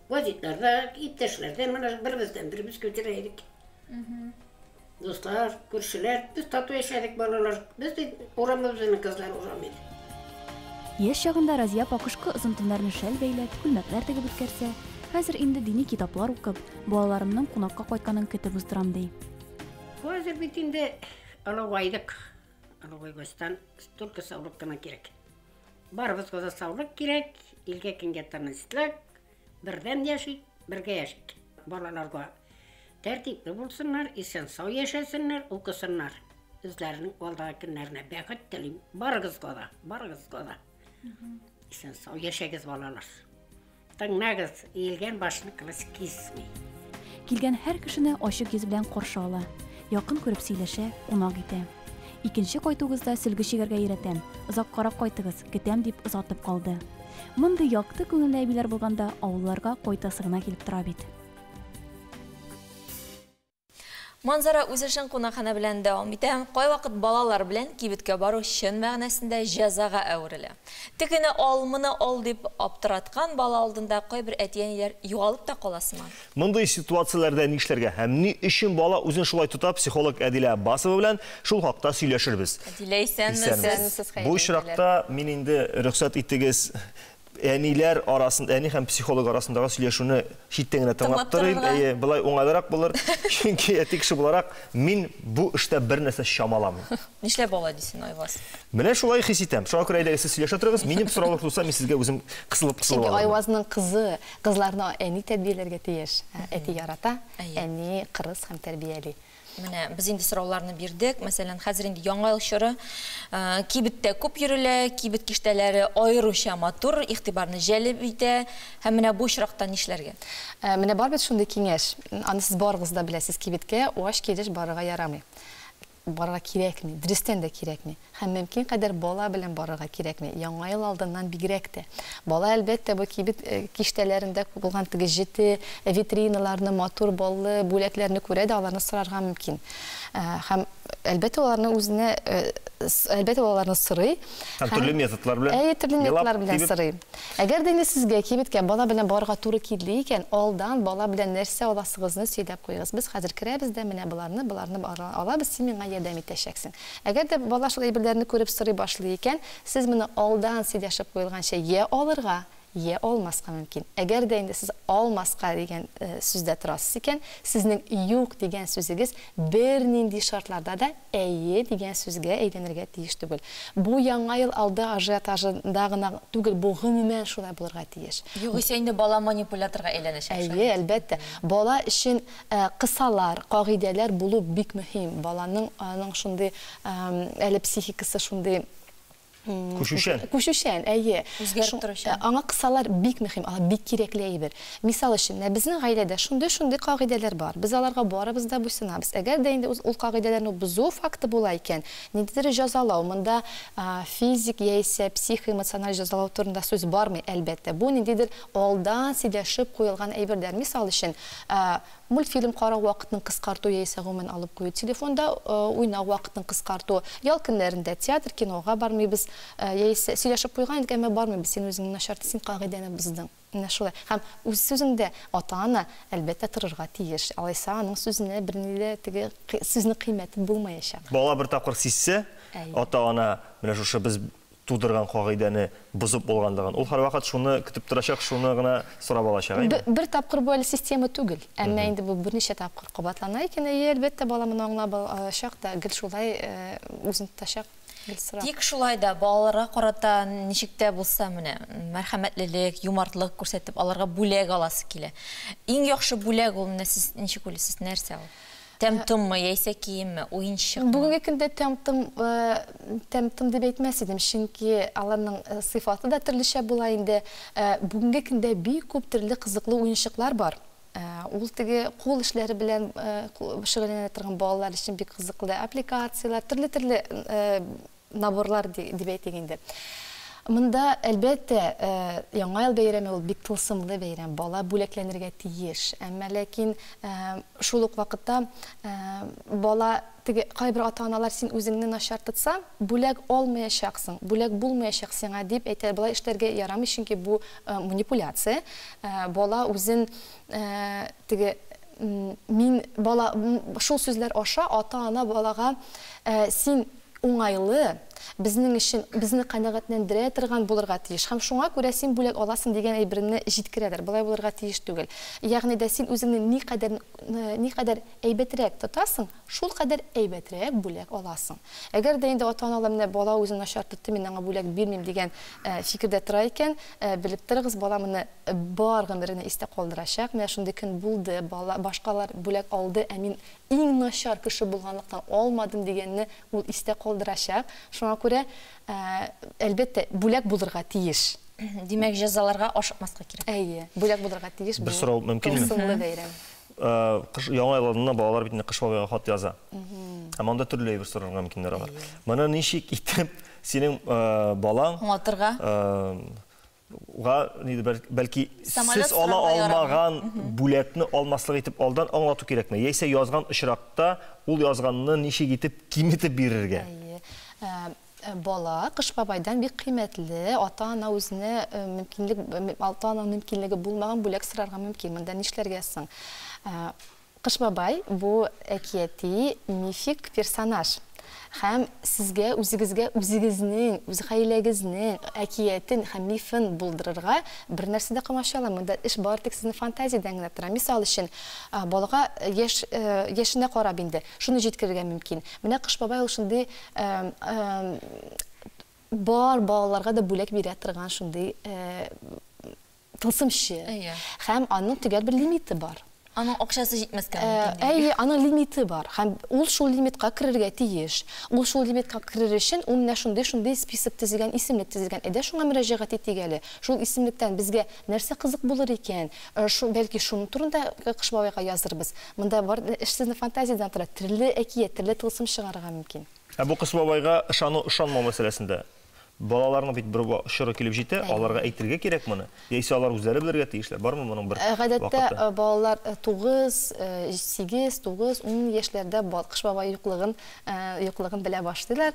Газетларда, иптәшләрдән, менә беребездән беребез күчерә идек. Дуслар, күршеләр, без тату яшәдек, балалар. Без бит урамыбызның кызлары урам иде. Яшь чагында Разия апа кышкы озын төннәрне шәл бәйләп, күлмәкләр тегеп үткәрсә, хәзер инде дини китаплар укып, балаларымның кунакка кайтканын көтеп уздырам, ди. Хәзер бит инде олыгайдык. Олыгайгачтан только саулык кына кирәк. Барыбызга да саулык кирәк, илгә көнгә тынычлык, бердәм яшик, бергә яшик. Балаларга тәртипле булсыннар, исән-сау яшәсеннәр, укысыннар. Үзләренең алдагы көннәренә бәхет телим. Барыгызга да, барыгызга да. Исән-сау яшәгез, балалар. Тыңлагыз, иелгән башны кылыч кисми. Килгән һәр кешене ачык йөз белән каршы ала. Якын күреп сөйләшә, кунак итә. Икенче кайтуыгызда сөлге чигәргә өйрәтәм, озаккарак кайтыгыз, көтәм дип озатып калды. Мондый якты күңелле әбиләр булганда авылларга кайтасы гына килеп тора бит. Манзара үз эшен кунакханә белән дәвам итә. Кайвакыт балалар белән кибеткә бару чын мәгънәсендә җәзага әверелә. Тегене ал, моны ал дип аптыраткан бала алдында кайбер әти-әниләр югалып та кала сыман. Мондый ситуацияләрдә нишләргә һәм ни өчен бала үзен шулай тота, психолог Әдилә Аббасова белән шул хакта сөйләшербез. Әдилә, исәнмесез. Бу очракта мин инде рөхсәт итегез, әниләр арасында, әни һәм психолог арасындагы сөйләшүне читтән генә тыңлап торыйм. Әйе, былай уңайлырак булыр. Чөнки әти кеше буларак мин бу эштә бер нәрсә чамаламыйм. Нишләп алай дисең, Айваз? Менә шулай хис итәм. Шуңа күрә әйдәгез, сез сөйләшә торыгыз. Минем сораулар туса, мин сезгә үзем кысылып-кысылып Чөнки алырмын. Айвазның кызы, кызларны әни тәрбияләргә тиеш. Әти ярата, әни кырыс һәм тәрбияли. Менә без инде сорауларны бирдек. Мәсәлән, хәзер инде яңа ел чоры, кибеттә күп йөрелә, кибет киштәләре аеруча матур, игътибарны җәлеп итә. Һәм менә бу очракта нишләргә? Менә бар бит шундый киңәш. Аны сез барыгыз да беләсез, кибеткә ач килеш барырга ярамый. Барырга кирәкми, дөрестән дә кирәкми. Һәм мөмкин кадәр бала белән барырга кирәкми. Яңа ел алдыннан бигрәк тә. Бала, әлбәттә, бу кибет киштәләрендә булган теге җете витриналарны, матур баллы бүләкләрне күрә дә аларны сорарга мөмкин. Һәм әлбәттә аларны үзенә, әлбәттә аларны сорый. Һәм төрле методлар белән. Әйе, төрле Елап, методлар белән тибеп. сорый. Әгәр дә инде сезгә кибеткә бала белән барырга туры килде икән, алдан бала белән нәрсә аласыгызны сөйләп куегыз. Без хәзер керәбез дә менә боларны, боларны алабыз, син миңа ярдәм итәчәксең. Әгәр дә бала шул әйберләрне күреп сорый башлый икән, сез моны алдан сөйләшеп куелганча я алырга, я алмаска мөмкин. Әгәр дә инде сез алмаска дигән сүздә торасыз икән, сезнең юк дигән сүзегез бернинди шартларда да әйе дигән сүзгә әйләнергә тиеш түгел. Бу яңа ел алды ажиотажында гына түгел, бу гомумән шулай булырга тиеш. Югыйсә инде бала манипуляторга әйләнәчәк. Әйе, әлбәттә. Бала өчен кысалар, кагыйдәләр булу бик мөһим. Баланың аның шундый әле психикасы шундый Күчүчән. Күчүчән, әйе. Үзгәреп торучан. Аңа кысалар бик мөһим, алар бик кирәкле әйбер. Мисал өчен, менә безнең гаиләдә шундый-шундый кагыйдәләр бар. Без аларга барыбыз да буйсынабыз. Әгәр дә инде ул кагыйдәләрне бозу факты була икән, ниндидер җәзалау, монда физик яисә психоэмоциональ җәзалау турында сүз бармый, әлбәттә. Бу ниндидер алдан сөйләшеп куелган әйберләр. Мисал өчен, мультфильм карау вакытын кыскарту яисә гомумән алып кую, телефонда уйнау вакытын кыскарту, ял көннәрендә театр, кинога бармыйбыз, яисә сөйләшеп куйган идек, әмма бармыйбыз, син үзең начар, син кагыйдәне боздың. Менә шулай. Һәм үз сүзеңдә ата-ана әлбәттә торырга тиеш. Алайса аның сүзенә берни дә теге сүзнең кыйммәте булмаячак. Бала бер тапкыр сизсә, ата-ана менә шушы без тудырган кагыйдәне бозып булганлыгын, ул һәрвакыт шуны көтеп торачак, шуны гына сорап алачак, әйме? Бер тапкыр бу әле система түгел, әмма инде бу берничә тапкыр кабатлана икән, әйе, әлбәттә, бала моны аңлап алачак та, гел шулай үзен тотачак, гел сорап. Тик шулай да балаларга карата ничек тә булса менә мәрхәмәтлелек, юмартлык күрсәтеп, аларга бүләк аласы килә. Иң яхшы бүләк ул менә сез ничек уйлыйсыз, нәрсә ул? Тәм-томмы, яисә киемме, уенчыкмы? Бүгенге көндә тәм-том дип әйтмәс идем, чөнки аларның сыйфаты да төрлечә була инде. Бүгенге көндә бик күп төрле кызыклы уенчыклар бар. Ул теге кул эшләре белән шөгыльләнә торган балалар өчен бик кызыклы аппликацияләр, төрле-төрле наборлар дип әйтик инде. Монда, әлбәттә, Яңа ел бәйрәме ул бик тылсымлы бәйрәм, бала бүләкләнергә тиеш. Әмма ләкин шул ук вакытта бала теге кайбер ата-аналар син үзеңне начар тотсаң, бүләк алмаячаксың, бүләк булмаячак сиңа дип әйтә. Болай эшләргә ярамый, чөнки бу манипуляция. Бала үзен теге мин бала шул сүзләр аша ата-ана балага син уңайлы, безнең өчен безне канәгатьләндерә торган булырга тиеш һәм шуңа күрә син бүләк аласың дигән әйберне җиткерәләр. Болай булырга тиеш түгел. Ягъни дә син үзеңне никадәр никадәр әйбәтрәк тотасың, шул кадәр әйбәтрәк бүләк аласың. Әгәр дә инде ата-аналар менә бала үзен начар тотты, мин аңа бүләк бирмим дигән фикердә тора икән, белеп торыгыз, бала моны бар гомеренә истә калдырачак. Менә шундый көн булды, бала башкалар бүләк алды, ә мин иң начар кеше булганлыктан алмадым дигәнне ул истә калдырачак. Шуңа күрә, әлбәттә, бүләк булырга тиеш. Димәк, җәзаларга ашыкмаска кирәк. Әйе, бүләк булырга тиеш. Бер сорау мөмкинме? Тылсымлы бәйрәм. Кыш Яңа ел алдыннан балалар бит инде Кыш бабайга хат яза. Һәм анда төрле әйбер сорарга мөмкиннәр алар. Моны ничек итеп синең балаң аңлатырга? Га бәлки сез ала алмаган бүләкне алмаслык итеп алдан аңлату кирәкме? Яисә язган очракта ул язганны ничек итеп киметеп бирергә? Әйе. Бала Кыш бабайдан бик кыйммәтле, ата-ана үзенә мөмкинлек, ата-ана мөмкинлеге булмаган бүләк сорарга мөмкин. Монда нишләргә соң? Кыш бабай бу әкияти мифик персонаж. Һәм сезгә үзегезгә үзегезнең, үз гаиләгезнең әкиятен һәм мифын булдырырга бер нәрсә дә комачаламый. Монда эш бары тик сезнең фантазиядән генә тора. Мисал өчен, балага яшь яшенә карап инде шуны җиткерергә мөмкин. Менә Кыш бабай ул шундый бар балаларга да бүләк бирә торган шундый тылсымчы. Һәм аның төгәл бер лимиты бар. Аның акчасы җитмәскә мөмкин. Әйе, аның лимиты бар. Һәм ул шул лимитка керергә тиеш. Ул шул лимитка керер өчен ул менә шундый-шундый список төзегән, исемлек төзегән. Әйдә шуңа мөрәҗәгать итик әле. Шул исемлектән безгә нәрсә кызык булыр икән? Шу, бәлки шуның турында Кыш бабайга язырбыз. Монда бар эш сезнең фантазиядән тора. Төрле әкият, төрле тылсым чыгарырга мөмкин. Ә бу Кыш бабайга ышану, ышанмау мәсьәләсендә балаларның бит бер чоры килеп җитә, аларга әйтергә кирәк моны. Яисә алар үзләре белергә тиешләр. Бармы моның бер Гадәттә балалар 9, 8, 9, 10 яшьләрдә Кыш бабай юклыгын, юклыгын белә башлыйлар.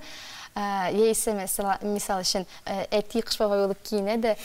Яисә мисал өчен, әти Кыш бабай булып киенә дә,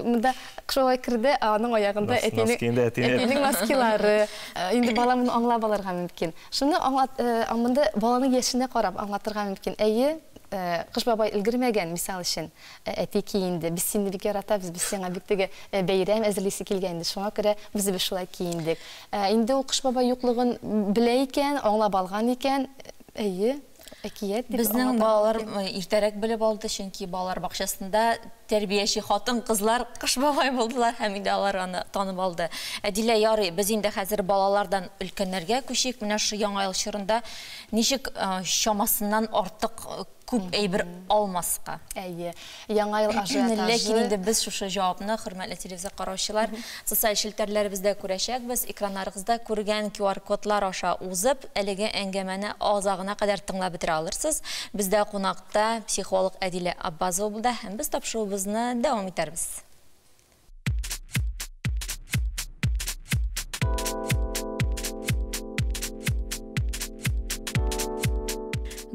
монда Кыш бабай керде, ә аның аягында әтинең носкилары. Инде бала моны аңлап алырга мөмкин. Шуны аңлат, монда баланың яшенә карап аңлатырга мөмкин. Әйе, Кыш бабай өлгермәгән, мисал өчен, әти киенде. Без сине бик яратабыз, без сиңа бик теге бәйрәм әзерлисе килгән инде. Шуңа күрә үзебез шулай киендек. Инде ул Кыш бабай юклыгын белә икән, аңлап алган икән, әйе, әкият дип. Безнең балалар иртәрәк белеп алды, чөнки балалар бакчасында тәрбияче хатын-кызлар Кыш бабай булдылар һәм инде алар аны танып алды. Әдилә, ярый, без инде хәзер балалардан өлкәннәргә күчик. Менә шу Яңа ел чорында ничек чамасыннан артык күп әйбер алмаска. Әйе, Яңа ел ажиотажы. Ләкин инде без шушы җавапны, хөрмәтле телевизор караучылар, социаль челтәрләребездә күрәчәкбез, экраннарыгызда күргән QR-кодлар аша узып, әлеге әңгәмәне азагына кадәр тыңлап бетерә алырсыз. Бездә кунакта психолог Әдилә Аббазова булды һәм без тапшыруыбызны дәвам итәрбез.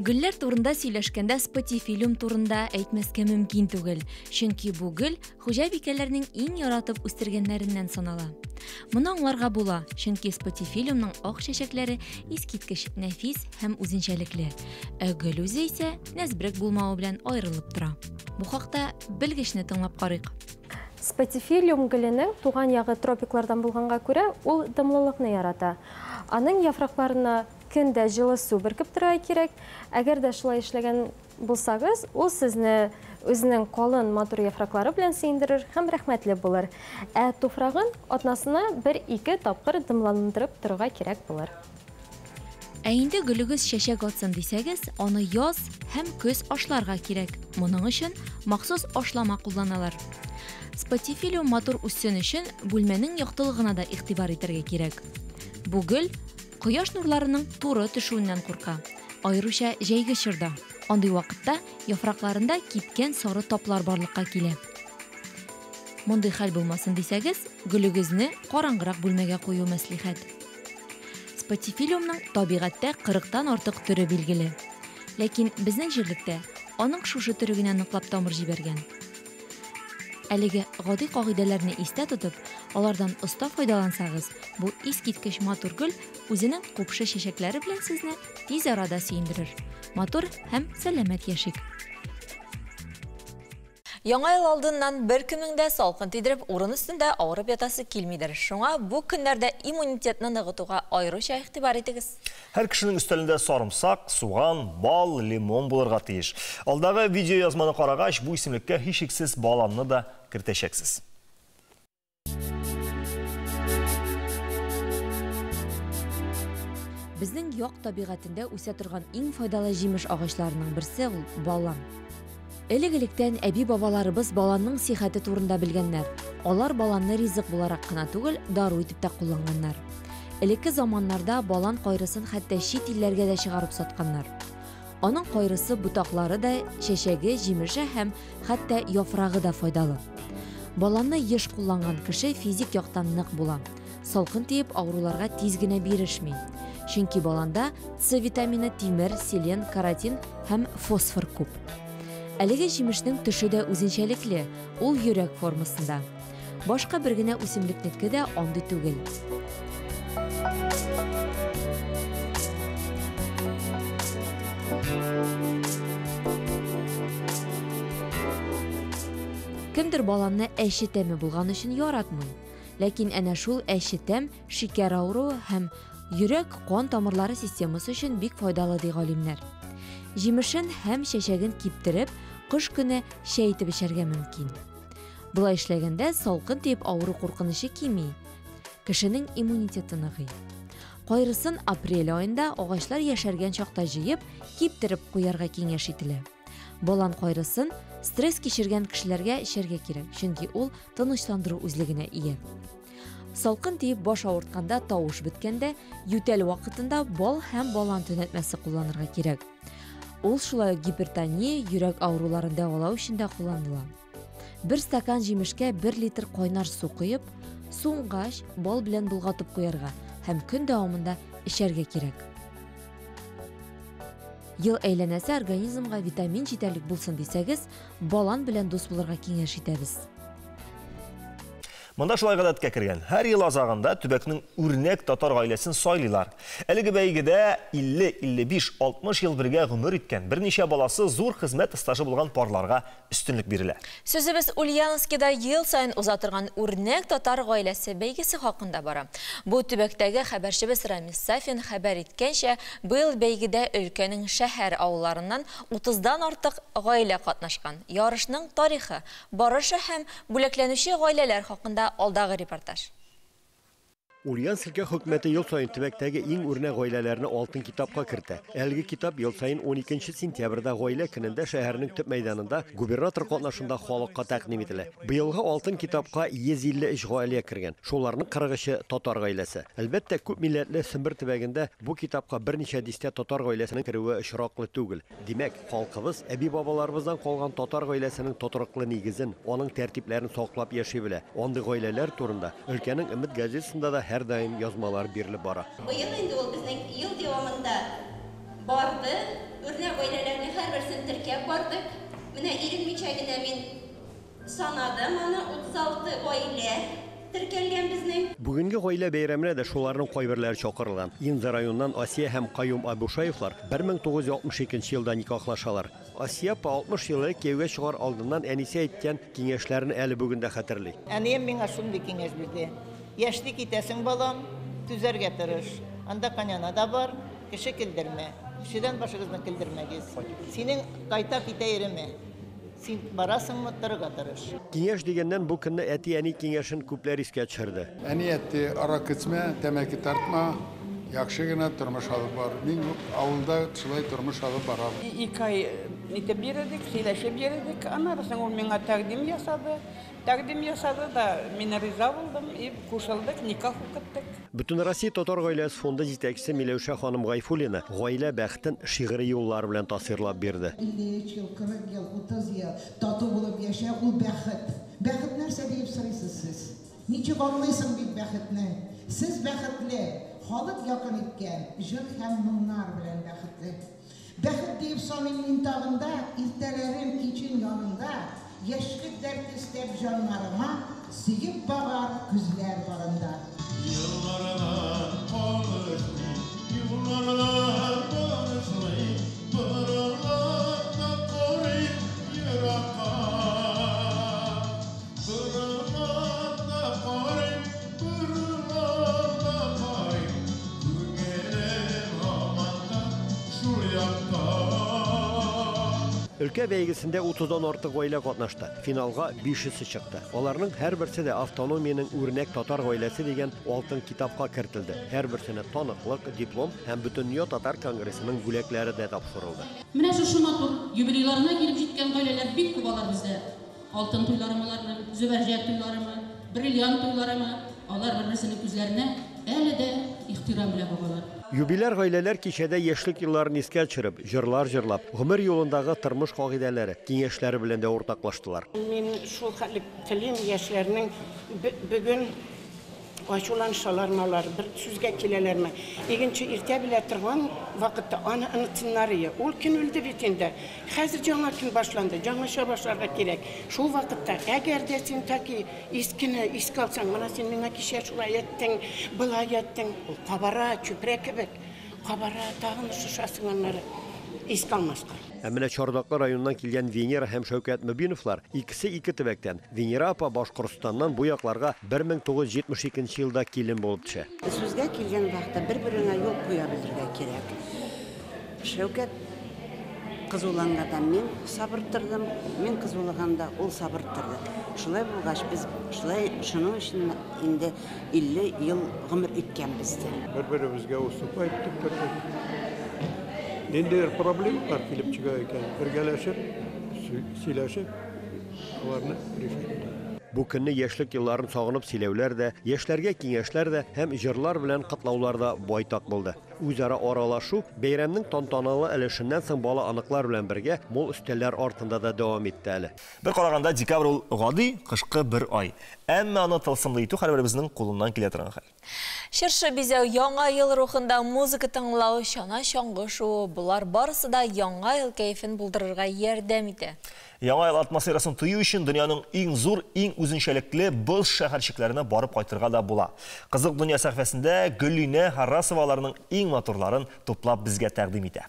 Гөлләр турында сөйләшкәндә спатифиллум турында әйтмәскә мөмкин түгел, чөнки бу гөл хуҗабикәләрнең иң яратып үстергәннәреннән санала. Моны аңларга була, чөнки спатифиллумның ак чәчәкләре искиткеч нәфис һәм үзенчәлекле, ә гөл үзе исә нәзберек булмавы белән аерылып тора. Бу хакта белгечне тыңлап карыйк. Спатифиллум гөленең туган ягы тропиклардан булганга күрә, ул дымлылыкны ярата. Аның яфракларына көндә җылы су бөркеп торырга кирәк. Әгәр дә шулай эшләгән булсагыз, ул сезне үзенең калын матур яфраклары белән сөендерер һәм рәхмәтле булыр. Ә туфрагын атнасына 1-2 тапкыр дымландырып торырга кирәк булыр. Ә инде гөлегез чәчәк атсын дисәгез, аны яз һәм көз ашларга кирәк. Моның өчен махсус ашлама кулланалар. Спатифиллиум матур үссен өчен бүлмәнең яктылыгына да игътибар итәргә кирәк. Бу гөл кояш нурларының туры төшүеннән курка, аеруча җәйге чорда. Андый вакытта яфракларында кипкән сары таплар барлыкка килә. Мондый хәл булмасын дисәгез, гөлегезне караңгырак бүлмәгә кую мәслихәт. Спатифиллиумның табигатьтә 40-тан артык төре билгеле. Ләкин безнең җирлектә аның шушы төре генә ныклап тамыр җибәргән. Әлеге гади кагыйдәләрне истә тотып, алардан оста файдалансагыз, бу искиткеч матур гөл үзенең купшы чәчәкләре белән сезне тиз арада сөендерер. Матур һәм сәламәт яшик! Яңа ел алдыннан беркемнең дә салкын тидереп урын өстендә авырып ятасы килмидер. Шуңа бу көннәрдә иммунитетны ныгытуга аеруча игътибар итегез. Һәр кешенең өстәлендә сарымсак, суган, бал, лимон булырга тиеш. Алдагы видеоязманы карагач, бу исемлеккә һичшиксез баланны да кертәчәксез. Безнең як табигатендә үсә торган иң файдалы җимеш агачларының берсе ул балан. Элек-электән әби-бабаларыбыз баланның сихәте турында белгәннәр. Алар баланны ризык буларак кына түгел, дару итеп тә кулланганнар. Элекке заманнарда балан кайрысын хәтта чит илләргә дә чыгарып сатканнар. Аның кайрысы, ботаклары да, чәчәге, җимеше һәм хәтта яфрагы да файдалы. Баланны еш кулланган кеше физик яктан нык була. Салкын тиеп авыруларга тиз генә бирешми. Чөнки баланда С витамины, тимер, селен, каротин һәм фосфор күп. Әлеге җимешнең төше дә үзенчәлекле, ул йөрәк формасында. Башка бер генә үсемлекнеке дә андый түгел. Кемдер баланны әче тәме булган өчен яратмый. Ләкин әнә шул әче тәм шикәр авыруы һәм йөрәк кан тамырлары системасы өчен бик файдалы, ди галимнәр. Җимешен һәм чәчәген киптереп, кыш көне чәй итеп эчәргә мөмкин. Болай эшләгәндә салкын тиеп авыру куркынычы кими, кешенең иммунитеты ныгый. Кайрысын апрель аенда агачлар яшәргән чакта җыеп, киптереп куярга киңәш ителә. Балан кайрысын стресс кичергән кешеләргә эчәргә кирәк, чөнки ул тынычландыру үзлегенә ия. Салкын тиеп баш авыртканда, тавыш беткәндә, ютәл вакытында бал һәм балан төнәтмәсе кулланырга кирәк. Ул шулай ук гипертония, йөрәк авыруларын дәвалау өчен дә кулланыла. Бер стакан җимешкә 1 литр кайнар су коеп, суынгач бал белән болгатып куярга һәм көн дәвамында эчәргә кирәк. Ел әйләнәсе организмга витамин җитәрлек булсын дисәгез, балан белән дус булырга киңәш итәбез. Монда шулай гадәткә кергән. Һәр ел азагында төбәкнең үрнәк татар гаиләсен сайлыйлар. Әлеге бәйгедә 50, 55, 60 ел бергә гомер иткән берничә баласы зур хезмәт стажы булган парларга өстенлек бирелә. Сүзебез Ульяновскида ел саен уза торган үрнәк татар гаиләсе бәйгесе хакында бара. Бу төбәктәге хәбәрчебез Рамис Сафин хәбәр иткәнчә, быел бәйгедә өлкәнең шәһәр авылларыннан 30-дан артык гаилә катнашкан. Ярышның тарихы, барышы һәм бүләкләнүче гаиләләр хакында алдагы репортаж. Ульяновск өлкә хөкүмәте ел саен төбәктәге иң үрнәк гаиләләрне алтын китапка кертә. Әлеге китап ел саен 12 сентябрьдә гаилә көнендә шәһәрнең төп мәйданында губернатор катнашында халыкка тәкъдим ителә. Быелгы алтын китапка 153 гаилә кергән. Шуларның 43-е татар гаиләсе. Әлбәттә, күп милләтле Сембер төбәгендә бу китапка берничә дистә татар гаиләсенең керүе очраклы түгел. Димәк, халкыбыз әби-бабаларыбыздан калган татар гаиләсенең тотрыклы нигезен, аның тәртипләрен саклап яши белә. Андый гаиләләр турында өлкәнең Өмет газетасында да һәрдаим язмалар бирелеп бара. Быел инде ул безнең ел дәвамында барды. Үрнәк гаиләләрнең һәрберсен теркәп бардык. Менә иренмичә генә мин санадым аны, 36 гаилә теркәлгән безнең. Бүгенге гаилә бәйрәменә дә шуларның кайберләре чакырылган. Инза районыннан Асия һәм Каюм Абушаевлар 1962 елда никахлашалар. Асия апа 60 ел элек кияүгә чыгар алдыннан әнисе әйткән киңәшләрен әле бүген дә хәтерли. Әнием миңа шундый киңәш бирде. Яшьли китәсең, балам, түзәргә тырыш. Анда каняна да бар, кеше килдермә. Кешедән башыгызны килдермәгез. Синең кайта китә иреме? Син барасыңмы, торырга тырыш. Киңәш дигәннән бу көнне әти-әни киңәшен күпләр искә төшерде. Әни әйтте, аракы эчмә, тәмәке тартма, яхшы гына тормыш алып бар. Мин авылда шулай тормыш алып барам. Ике ай Нитеп йөрдек, сөйләшеп йөрдек. Аннары соң ул миңа тәкъдим ясады. Тәкъдим ясады да, мин риза булдым, и кушылдык, никах укыттык. Бөтенроссия татар гаиләсе фонды җитәкчесе Миләүшә ханым Гайфуллина гаилә бәхетен шигъри юллар белән тасвирлап бирде. 53 ел, 40 ел, 30 ел тату булып яшәү ул бәхет. Бәхет нәрсә диеп сорыйсыз сез? Ничек аңлыйсың бит бәхетне? Сез бәхетле, халык якын иткән җыр һәм моңнар белән бәхетле. Бәхет диеп саныйм мин тагында, иртәләрем кичен янында, яшьлек дәрте өстәп җаннарыма, сөеп багар күзләр барында. Еллардан калышмый, юллардан барышлый, борылып та карыйм еракка. Борылып та карыйм, борылып та карыйм, күңелем һаман да шул якта. Өлкә бәйгесендә 30-дан артык гаилә катнашты. Финалга 500-се чыкты. Аларның һәрберсе дә автономиянең үрнәк татар гаиләсе дигән алтын китапка кертелде. Һәрберсенә таныклык, диплом һәм Бөтендөнья татар конгрессының бүләкләре дә тапшырылды. Менә шушы матур юбилейларына килеп җиткән гаиләләр бик күп алар бездә. Алтын туйларымы аларның, зөбәрҗәт туйларымы, бриллиант туйларымы, алар бер-берсенең күзләренә әле дә ихтирам белән багалар. Юбиляр гаиләләр кичәдә яшьлек елларын искә төшереп, җырлар җырлап, гомер юлындагы тормыш кагыйдәләре, киңәшләре белән дә уртаклаштылар. Мин шул хәтле телим яшьләрнең бүген ачуланышалармы алар, бер сүзгә киләләрме? Икенче иртә белә торган вакытта аны онытсыннар ие. Ул көн үлде бит инде. Хәзер яңа көн башланды, яңача башларга кирәк. Шул вакытта, әгәр дә син таки искене искә алсаң, менә син миңа кичә шулай әйттең, былай әйттең, ул кабара, чүпрә кебек. Кабара, тагын шашасың аннары искә алмаска. Ә менә Чардаклы районыннан килгән Венера һәм Шәүкәт Мөбиновлар икесе ике төбәктән. Венера апа Башкортстаннан бу якларга 1972 елда килен булып төшә. Сүзгә килгән вакытта бер-береңә юл куя белергә кирәк. Шәүкәт кызуланганда мин сабыр тордым, мин кызулаганда ул сабыр торды. Шулай булгач, без шулай шуның өчен инде 50 ел гомер иткәнбез дә. Бер-беребезгә уступать итеп тордык. Ниндидер проблемалар килеп чыга икән, бергәләшеп, сөйләшеп, аларны решать итәбез. Бу көнне яшьлек елларын сагынып сөйләүләр дә, яшьләргә киңәшләр дә һәм җырлар белән котлаулар да байтак булды. Үзара аралашу бәйрәмнең тантаналы өлешеннән соң бала оныклар белән бергә мул өстәлләр артында да дәвам итте әле. Бер караганда декабрь ул гади, кышкы бер ай. Әмма аны тылсымлы итү һәрберебезнең кулыннан килә торган хәл. Чыршы бизәү, яңа ел рухында музыка тыңлау, чана чаңгы шуу, болар барысы да яңа ел кәефен булдырырга ярдәм итә. Яңа ел атмосферасын тою өчен дөньяның иң зур, иң үзенчәлекле боз шәһәрчекләренә барып кайтырга да була. Кызык дөнья сәхифәсендә Гөлинә Харрасова аларның иң матурларын туплап безгә тәкъдим итә.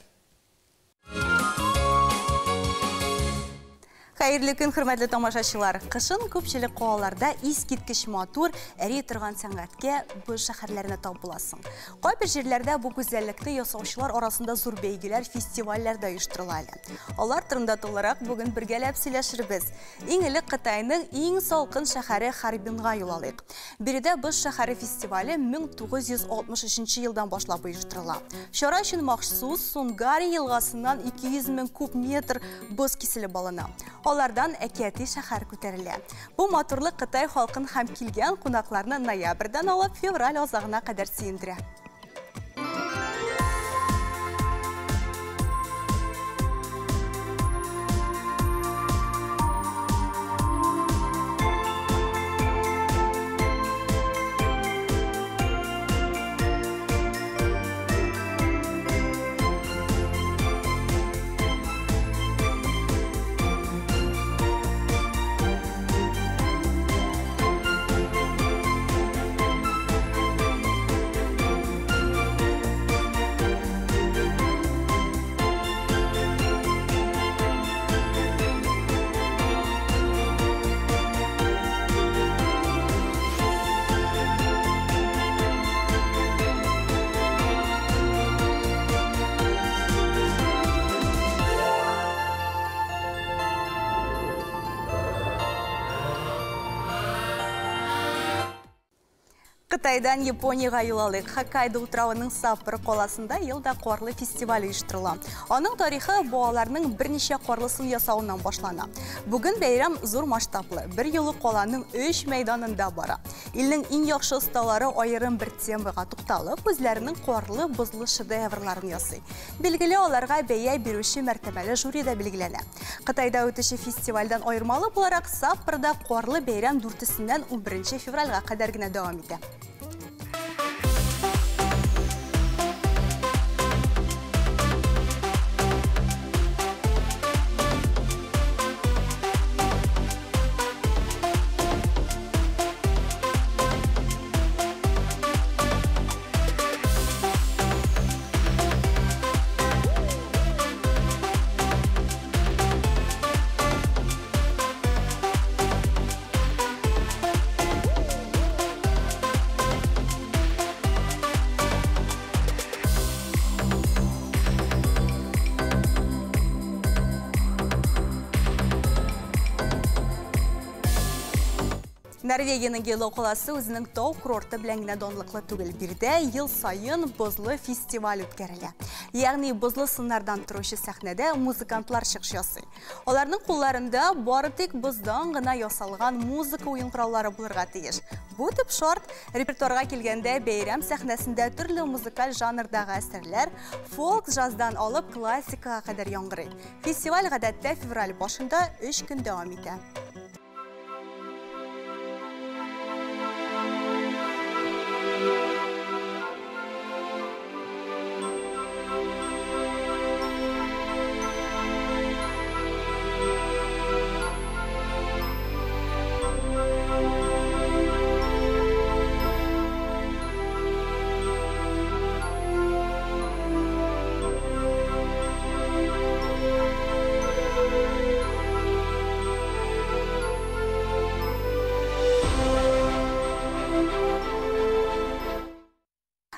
Хәерле көн, хөрмәтле тамашачылар. Кышын күпчелек калаларда искиткеч матур, эри торган сәнгатькә боз шәһәрләренә тап буласың. Кайбер җирләрдә бу гүзәллекне ясаучылар арасында зур бәйгеләр, фестивальләр дә оештырыла әле. Алар турында тулырак бүген бергәләп сөйләшербез. Иң элек Кытайның иң салкын шәһәре Харбинга юл алыйк. Биредә боз шәһәре фестивале 1963 елдан башлап оештырыла. Чара өчен махсус Сунгари елгасыннан 200 мең куб метр боз киселеп алына. Алардан әкияти шәһәр күтәрелә. Бу матурлык Кытай халкын һәм килгән кунакларны ноябрьдән алып февраль азагына кадәр сөендерә. Кытайдан Япониягә юл алыйк. Хоккайдо утравының Саппоро каласында ел да карлы фестиваль оештырыла. Аның тарихы балаларның берничә карлысын ясавыннан башлана. Бүген бәйрәм зур масштаблы. Бер юлы каланың 3 мәйданында бара. Илнең иң яхшы осталары аерым бер темага тукталып, үзләренең карлы бозлы шедеврларын ясый. Билгеле, аларга бәя бирүче мәртәбәле жюри дә билгеләнә. Кытайда үтүче фестивальдән аермалы буларак, Саппорода карлы бәйрәм 4-сеннән 11 февральгә кадәр генә дәвам итә. Норвегиянең Гело каласы үзенең тау курорты белән генә данлыклы түгел. Биредә ел саен бозлы фестиваль үткәрелә. Ягъни бозлы сыннардан торучы сәхнәдә музыкантлар чыгыш ясый. Аларның кулларында бары тик боздан гына ясалган музыка уен кораллары булырга тиеш. Бу төп шарт. Репертуарга килгәндә бәйрәм сәхнәсендә төрле музыкаль жанрдагы әсәрләр фолк джаздан алып классикага кадәр яңгырый. Фестиваль гадәттә февраль башында 3 көн дәвам итә.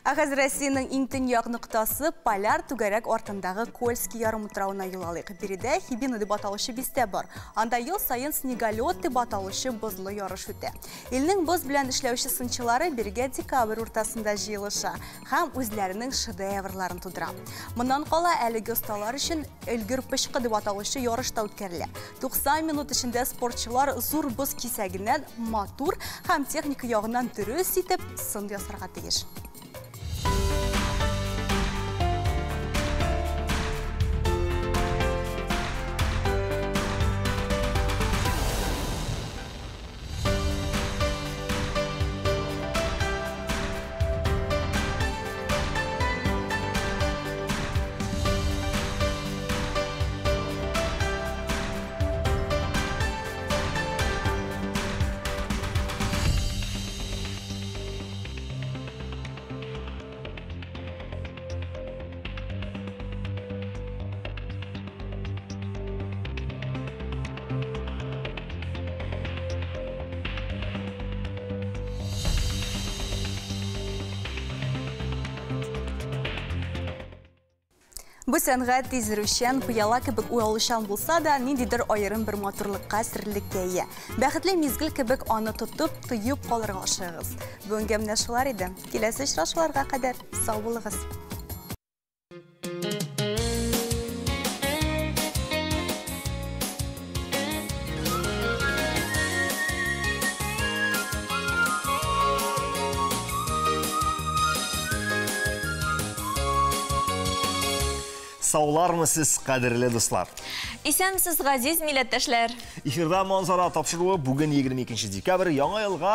Ә хәзер Россиянең иң төньяк ноктасы поляр түгәрәк артындагы Кольский ярымутравына юл алыйк. Биредә Хибина дип аталучы бистә бар. Анда ел саен снеголет дип аталучы бозлы ярыш үтә. Илнең боз белән эшләүче сынчылары бирегә декабрь уртасында җыелыша һәм үзләренең шедеврларын тудыра. Моннан кала әлеге осталар өчен өлгер пычкы дип аталучы ярыш та үткәрелә. 90 минут эчендә спортчылар зур боз кисәгеннән матур һәм техника ягыннан дөрес итеп сын ясарга тиеш. Бу сәнгать тизрүчән, пыяла кебек уялучан булса да, ниндидер аерым бер матурлыкка, серлелеккә ия. Бәхетле мизгел кебек аны тотып, тоеп калырга ашыгыгыз. Бүгенгә менә шулар иде. Киләсе очрашуларга кадәр сау булыгыз. Саулармы сез, кадерле дуслар? Исәнмесез, газиз милләттәшләр. Эфирда Манзара тапшыруы бүген 22 декабрь, яңа елга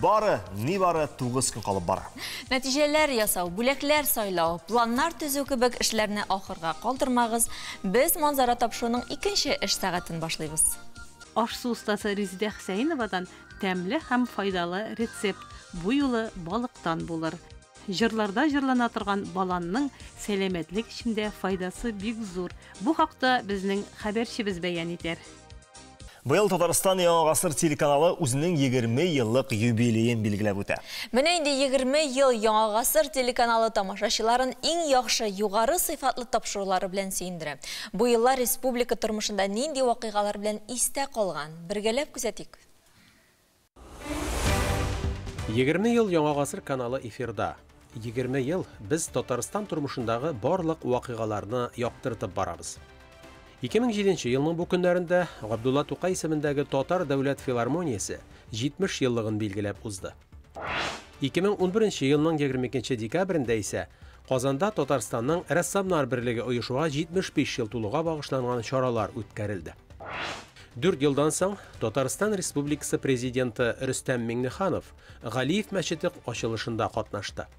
бары, нибары 9 көн калып бара. Нәтиҗәләр ясау, бүләкләр сайлау, планнар төзү кебек эшләрне ахырга калдырмагыз. Без Манзара тапшыруының икенче эш сәгатен башлыйбыз. Аш-су остасы Резидә Хөсәеновадан тәмле һәм файдалы рецепт бу юлы балыктан булыр. Җырларда җырлана торган баланның сәламәтлек өчен дә файдасы бик зур. Бу хакта безнең хәбәрчебез бәян итәр. Быел Татарстан Яңа гасыр телеканалы үзенең 20 еллык юбилеен билгеләп үтә. Менә инде 20 ел Яңа гасыр телеканалы тамашачыларын иң яхшы, югары сыйфатлы тапшырулары белән сөендерә. Бу еллар республика тормышында нинди вакыйгалар белән истә калган? Бергәләп күзәтик. 20 ел Яңа гасыр каналы эфирда. 20 ел без Татарстан тормышындагы барлык вакыйгаларны яктыртып барабыз. 2007 елның бу көннәрендә Габдулла Тукай исемендәге Татар дәүләт филармониясе 70 еллыгын билгеләп узды. 2011 елның 22 декабрендә исә Казанда Татарстанның Рәссамнар берлеге оешуга 75 ел тулуга багышланган чаралар үткәрелде. Дүрт елдан соң Татарстан Республикасы Президенты Рөстәм Миңнеханов Галиев мәчете ачылышында катнашты.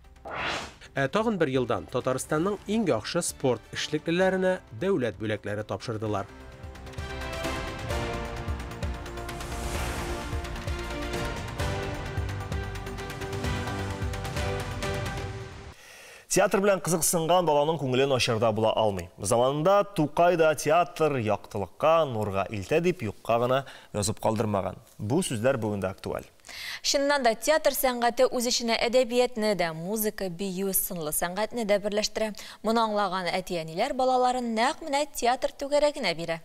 Ә тагын бер елдан Татарстанның иң яхшы спорт эшлеклеләренә дәүләт бүләкләре тапшырдылар. Театр белән кызыксынган баланың күңеле начарда була алмый. Заманында Тукай да театр яктылыкка, нурга илтә дип юкка гына язып калдырмаган. Бу сүзләр бүген дә актуаль. Чыннан да театр сәнгате үз эченә әдәбиятны да, музыка, бию, сынлы сәнгатьне дә берләштерә. Моны аңлаган әти-әниләр балаларын нәкъ менә театр түгәрәгенә бирә.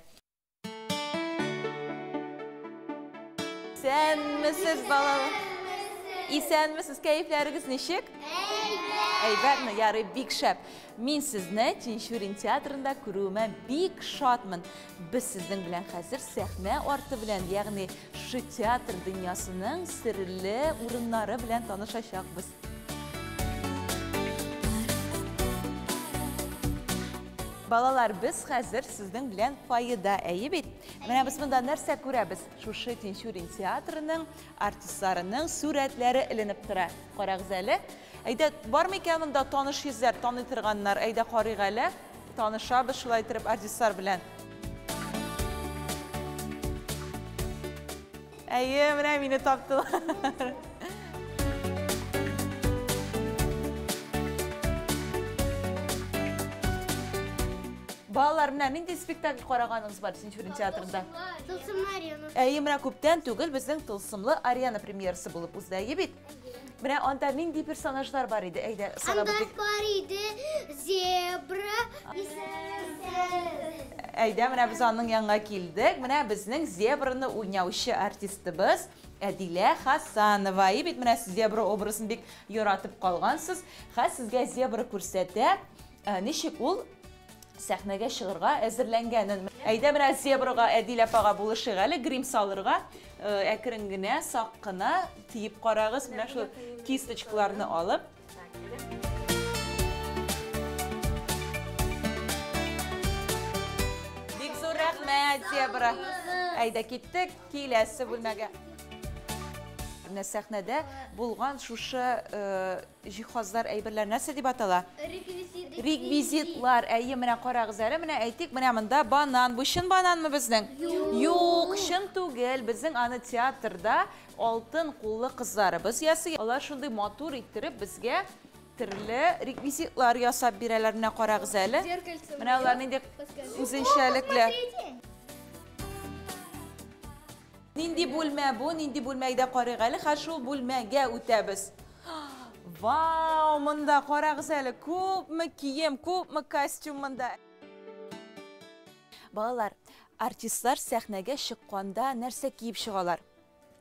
Исәнмесез, балалар. Исәнмесез, кәефләрегез ничек? Әйбәтме? Ярый, бик шәп. Мин сезне Тинчурин театрында күрүемә бик шатмын. Без сезнең белән хәзер сәхнә арты белән, ягъни шушы театр дөньясының серле урыннары белән танышачакбыз. Балалар, без хәзер сезнең белән фойеда, әйе бит? Менә без монда нәрсә күрәбез? Шушы Тинчурин театрының артистларының сурәтләре эленеп тора. Карагыз әле. Әйдә, бармы икән монда таныш йөзләр, таный торганнар? Әйдә, карыйк әле. Танышабыз шулай итеп артистлар белән. Әйе, менә мине таптылар. Балалар, менә нинди спектакль караганыгыз бар Тинчурин театрында? Тылсымлы арена. Әйе, менә күптән түгел безнең Тылсымлы арена премьерасы булып узды, әйе бит? Менә анда нинди персонажлар бар иде? Әйдә, санап Анда үтик. бар иде зебра. Әйдә, менә без аның янга килдек. Менә безнең зебраны уйнаучы артистыбыз Әдилә Хасанова. Әйе бит, менә сез зебра образын бик яратып калгансыз. Хәзер сезгә зебра күрсәтә, ничек ул сәхнәгә чыгырга әзерләнгәнен. Әйдә, менә зебрага Әдилә апага булышыйк әле, грим салырга. Әкрен генә, сак кына тиеп карагыз. Менә шул кисточкаларны алып. Бик зур рәхмәт, зебра. Әйдә, киттек киләсе бүлмәгә. Менә сәхнәдә булган шушы җиһазлар, әйберләр нәрсә дип атала? Реквизит. Реквизитлар. Әйе, менә карагыз әле, менә әйтик, менә монда банан. Бу чын бананмы безнең? Юк. Юк, чын түгел. Безнең аны театрда алтын куллы кызларыбыз ясый. Алар шундый матур иттереп безгә төрле реквизитлар ясап бирәләр. Менә карагыз әле. Зеркальце. Менә алар нинди үзенчәлекле. Нинди бүлмә бу? Нинди бүлмә? Әйдә карыйк әле. Хәзер шул бүлмәгә үтәбез. Вау, монда карагыз әле, күпме кием, күпме костюм монда. Балалар, артистлар сәхнәгә чыкканда нәрсә киеп чыгалар?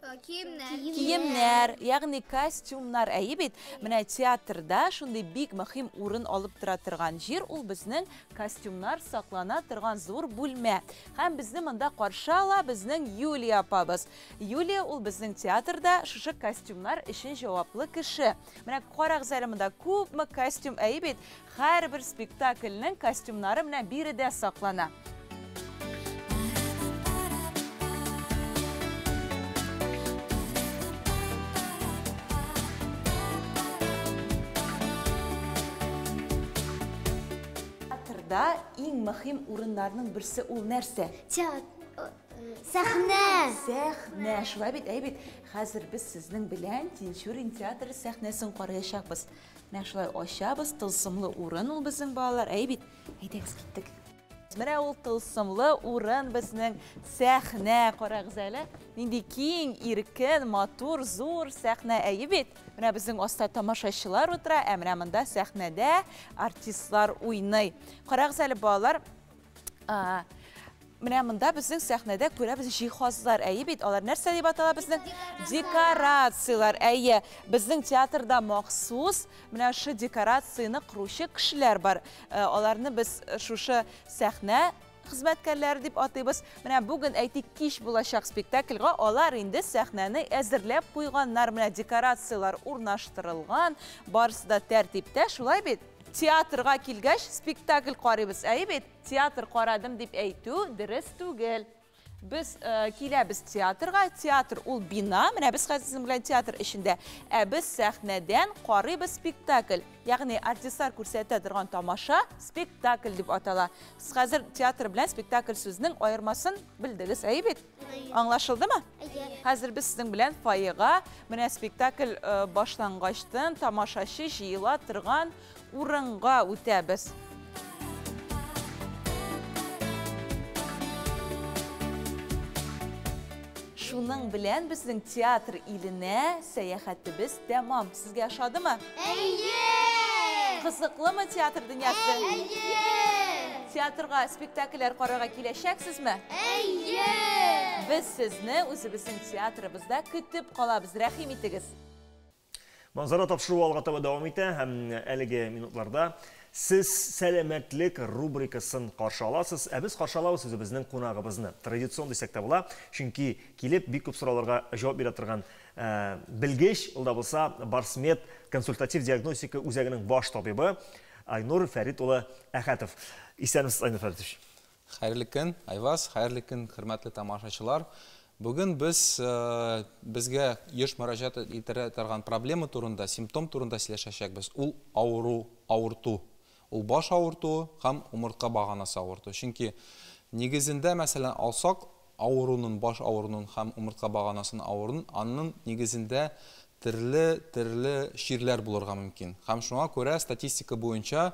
Киемнәр. Киемнәр, ягъни костюмнар. Әйе бит, менә театрда шундый бик мөһим урын алып тора торган җир ул безнең костюмнар саклана торган зур бүлмә. Һәм безне монда каршы ала безнең Юлия апабыз. Юлия ул безнең театрда шушы костюмнар өчен җаваплы кеше. Менә карагыз әле, монда күпме костюм, әйе бит, һәрбер спектакльнең костюмнары менә биредә саклана. Театрда иң мөһим урыннарның берсе ул нәрсә? Театр. Сәхнә. Сәхнә. Шулай бит, әй бит. Хәзер без сезнең белән Тинчурин театры сәхнәсен караячакбыз. Менә шулай ачабыз, тылсымлы урын ул безнең, балалар. Әй бит. Әйдәгез, киттек. Менә ул тылсымлы урын безнең сәхнә. Карагыз әле. Нинди киң, иркен, матур, зур сәхнә. Әйе бит. Менә безнең аста тамашачылар утыра, ә менә монда сәхнәдә артистлар уйный. Карагыз әле, балалар. Менә монда безнең сәхнәдә күрәбез җиһазлар. Әйе бит, алар нәрсә дип атала безнең? Декорацияләр. Әйе, безнең театрда махсус менә шушы декорацияне коручы кешеләр бар. Аларны без шушы сәхнә хезмәткәрләре дип атыйбыз. Менә бүген әйтик кич булачак спектакльгә алар инде сәхнәне әзерләп куйганнар. Менә декорацияләр урнаштырылган, барысы да тәртиптә, шулай бит? Театрга килгәч спектакль карыйбыз. Әйе бит? Театр карадым дип әйтү дөрес түгел. Без киләбез театрга. Театр ул бина. Менә без хәзер сезнең белән театр эчендә. Ә без сәхнәдән карыйбыз спектакль. Ягъни артистлар күрсәтә торган тамаша спектакль дип атала. Сез хәзер театр белән спектакль сүзнең аермасын белдегез, әйе бит? Аңлашылдымы? Хәзер без сезнең белән фойега менә спектакль башлангачтын тамашачы җыела торган урынга үтәбез. Шуның белән безнең театр иленә сәяхәтебез тәмам. Сезгә ошадымы? Әйе! Кызыклымы театр дөньясы? Әйе! Театрга спектакльләр карарга киләчәксезме? Әйе! Без сезне үзебезнең театрыбызда көтеп калабыз. Рәхим итегез. Манзара тапшыруы алга таба дәвам итә һәм әлеге минутларда сез сәламәтлек рубрикасын каршы аласыз. Ә без каршы алабыз үзебезнең кунагыбызны. Традицион дисәк тә була, чөнки килеп бик күп сорауларга җавап бирә торган белгеч, ул да булса Барсмед консультатив диагностика үзәгенең баш табибы Айнур Фәрит улы Әхәтов. Исәнмесез, Айнур Фәритович. Хәерле көн, Айваз, хәерле көн, хөрмәтле тамашачылар. Бүген без безгә еш мөрәҗәгать итәрә торган проблема турында, симптом турында сөйләшәчәкбез. Ул авыру, авырту. Ул баш авыртуы һәм умыртка баганасы авырту. Чөнки нигезендә, мәсәлән, алсак, авыруның, баш авыруның һәм умыртка баганасының авыруның, аның нигезендә төрле-төрле чирләр булырга мөмкин. Һәм шуңа күрә статистика буенча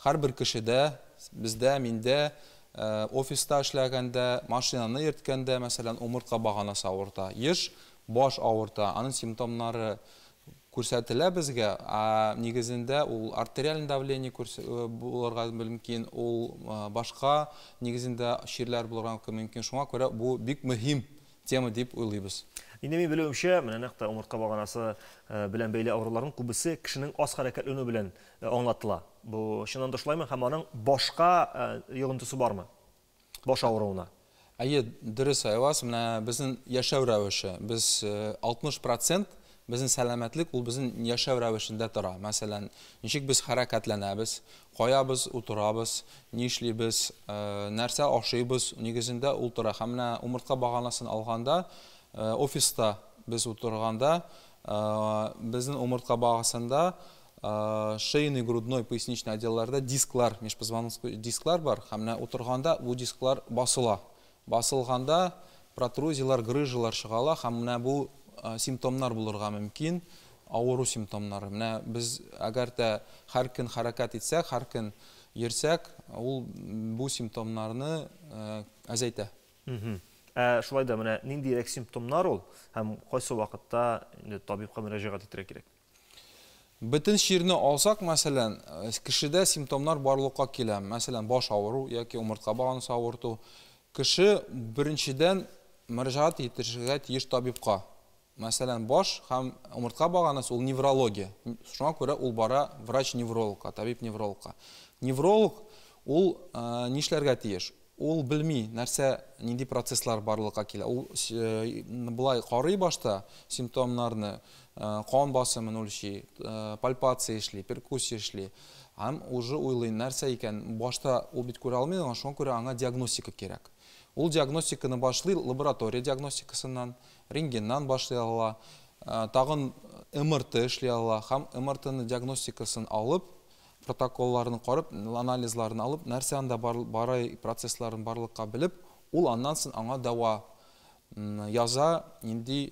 һәрбер кешедә, бездә, миндә, офиста эшләгәндә, машинаны йөрткәндә, мәсәлән, умыртка баганасы авырта. Еш баш авырта, аның симптомнары күрсәтелә безгә, ә нигезендә ул артериаль давление булырга мөмкин, ул башка нигезендә чирләр булырга мөмкин. Шуңа күрә бу бик мөһим тема дип уйлыйбыз. Инде мин белүемчә, менә нәкъ тә умыртка баганасы белән бәйле авыруларның күбесе кешенең аз хәрәкәтләнү белән аңлатыла. Бу чыннан да шулаймы һәм аның башка йогынтысы бармы? Баш авыруына. Әйе, дөрес, Айваз, менә безнең яшәү рәвеше. Без 60% безнең сәламәтлек ул безнең яшәү рәвешендә тора. Мәсәлән, ничек без хәрәкәтләнәбез, кая без утырабыз, нишлибез, нәрсә ашыйбыз, нигезендә ул тора. Һәм менә умыртка баганасын алганда, офиста без утырганда, безнең умыртка багасында шейный, грудной, поясничный отделларда дисклар, межпозвоночный дисклар бар. Һәм менә утырганда бу дисклар басыла. Басылганда протрузиялар, грыжалар чыгала һәм менә бу симптомнар булырга мөмкин, авыру симптомнары. Менә без әгәр дә һәр көн хәрәкәт итсәк, һәр көн йөрсәк, ул бу симптомнарны азайта. Ә шулай да менә ниндирәк симптомнар ул һәм кайсы вакытта инде табибка мөрәҗәгать итәргә кирәк? Бөтен чирне алсак, мәсәлән, кешедә симптомнар барлыкка килә. Мәсәлән, баш авыру яки умыртка баганасы авырту. Кеше беренчедән мөрәҗәгать итәргә тиеш табибка. Мәсәлән, баш һәм умыртка баганасы ул неврология. Шуңа күрә ул бара врач-неврологка, табиб-неврологка. Невролог ул нишләргә тиеш? Ул белми, нәрсә, нинди процесслар барлыкка килә. Ул былай карый башта симптомнарны, кан басымын үлчи, пальпация эшли, перкуссия эшли. Һәм уже уйлый, нәрсә икән. Башта ул бит күрә алмый, шуңа күрә аңа диагностика кирәк. Ул диагностиканы башлый лаборатория диагностикасыннан, рентгеннан башлый ала, тагын МРТ эшли ала һәм МРТны диагностикасын алып, протоколларын карап, анализларын алып, нәрсә анда барай процессларын барлыкка белеп, ул аннан соң аңа дәва яза, нинди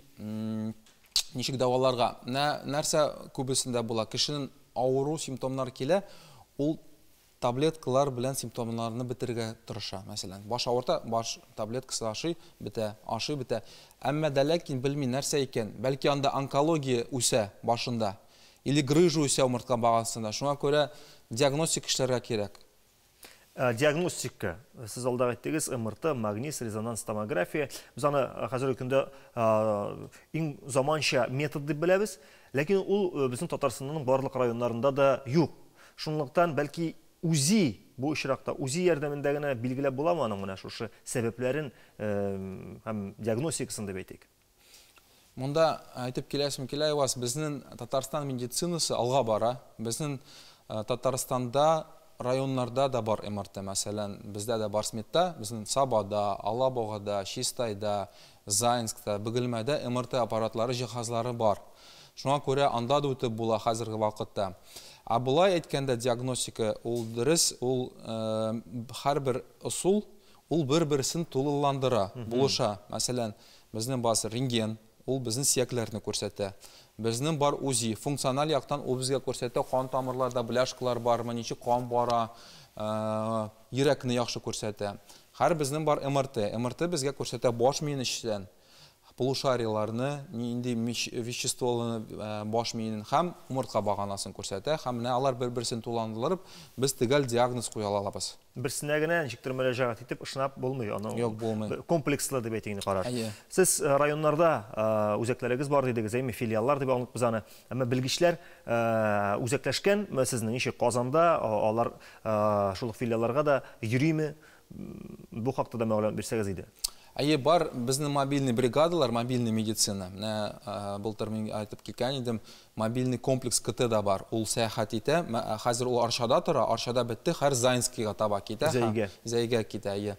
ничек дәваларга. Нәрсә күбесендә була? Кешенең авыру симптомнар килә, ул таблеткалар белән симптомнарны бетерергә тырыша. Мәсәлән, баш авырта, баш таблеткасы ашый, бетә, ашый, бетә. Әмма дә ләкин белми нәрсә икән. Бәлки анда онкология үсә башында, или грыжа үсә умыртка баганасында. Шуңа күрә диагностика эшләргә кирәк. Диагностика. Сез алда әйттегез, МРТ, магнит, резонанс томография. Без аны хәзерге көндә иң заманча метод дип беләбез. Ләкин ул безнең Татарстанның барлык районнарында да юк. Шунлыктан бәлки УЗИ, бу очракта УЗИ ярдәмендә генә билгеләп буламы аның менә шушы сәбәпләрен һәм диагностикасын дип әйтик? Монда әйтеп киләсем килә, Ивас, безнең Татарстан медицинасы алга бара. Безнең Татарстанда районнарда да бар МРТ, мәсәлән, бездә дә Барсмедта, безнең Сабада, Алабугада, Чистайда, Заинскта, Бөгелмәдә МРТ аппаратлары, җиһазлары бар. Шуңа күрә анда да үтеп була хәзерге вакытта. Ә болай әйткәндә диагностика ул дөрес, ул һәрбер ысул ул бер-берсен тулыландыра, булыша. Мәсәлән, безнең бар рентген, ул безнең сөякләрне күрсәтә. Безнең бар УЗИ, функциональ яктан ул безгә күрсәтә, кан тамырларда бляшкалар бармы, ничек кан бара, йөрәкне яхшы күрсәтә. Һәр безнең бар МРТ. МРТ безгә күрсәтә баш миен эчтән, полушарияларны, нинди веществоланы баш миенең һәм умыртка баганасын күрсәтә. Һәм менә алар бер-берсен тулыландырып, без төгәл диагноз куя алабыз. Берсенә генә ничектер мөрәҗәгать итеп ышынап булмый. Аны Юк, булмый. Комплекслы дип әйтик инде караш. Әйе. Сез районнарда үзәкләрегез бар дидегез, әйме, филиаллар дип аңлыйк без аны. Әмма белгечләр үзәкләшкән, сезнең ничек Казанда, алар шул ук филиалларга да йөриме? Бу хакта да мәгълүмат бирсәгез иде. Әйе, бар безнең мобильный бригадалар, мобильный медицина. Менә былтыр мин әйтеп киткән идем, мобильный комплекс КТ да бар. Ул сәяхәт итә. Хәзер ул Арчада тора, Арчада бетте, хәзер Заинскийга таба китә. Зәйгә. Зәйгә китә, әйе.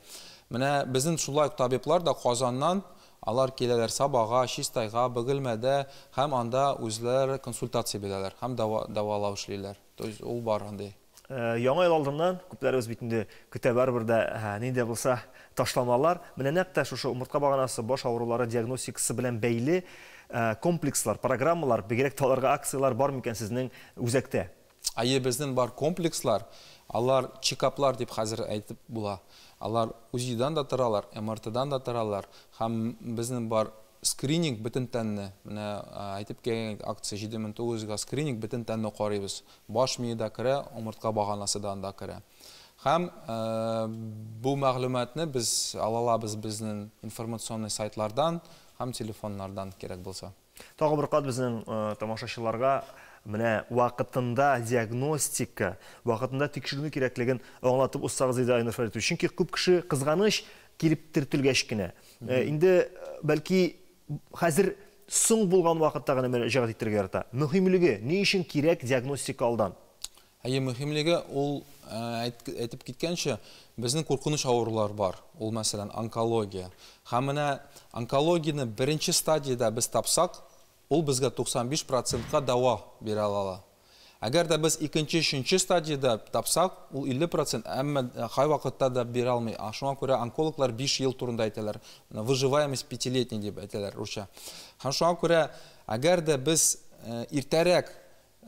Менә безнең шулай ук табиблар да Казаннан, алар киләләр Сабага, Чистайга, Бөгелмәдә һәм анда үзләре консультация бирәләр һәм дәвалау эшлиләр. То есть ул бар андый. Яңа ел алдыннан күпләребез бит инде көтә барыбер дә нинди дә булса ташламалар. Менә нәкъ тә шушы умыртка баганасы, баш авырулары диагностикасы белән бәйле комплекслар, программалар, бигрәк тә аларга акцияләр бар микән сезнең үзәктә? Әйе, безнең бар комплекслар, алар чекаплар дип хәзер әйтеп була. Алар УЗИдан да торалар, МРТдан да торалар һәм безнең бар скрининг бөтен тәнне. Менә әйтеп килгән акция 7900 га скрининг бөтен тәнне карыйбыз. Баш мие дә керә, умыртка баганасы да анда керә. Һәм бу мәгълүматны без ала алабыз безнең информационный сайтлардан һәм телефоннардан кирәк булса. Тагы бер кат безнең тамашачыларга менә вакытында диагностика, вакытында тикшеренү кирәклеген аңлатып узсагыз иде, Айнур Фәритович. Чөнки күп кеше кызганыч килеп төртелгәч кенә. Инде бәлки хәзер соң булган вакытта гына мөрәҗәгать итәргә ярата. Мөһимлеге, ни өчен кирәк диагностика алдан? Әйе, мөһимлеге ул, әйтеп киткәнчә, безнең куркыныч авырулар бар. Ул, мәсәлән, онкология. Һәм менә онкологияне беренче стадиядә без тапсак, ул безгә 95%-ка дәва бирә ала. Әгәр дә без икенче, өченче стадиядә тапсак, ул 50%, әмма кайвакытта да бирә алмый. Шуңа күрә онкологлар 5 ел турында әйтәләр. Выживаемость пятилетний дип әйтәләр русча. Һәм шуңа күрә, әгәр дә без иртәрәк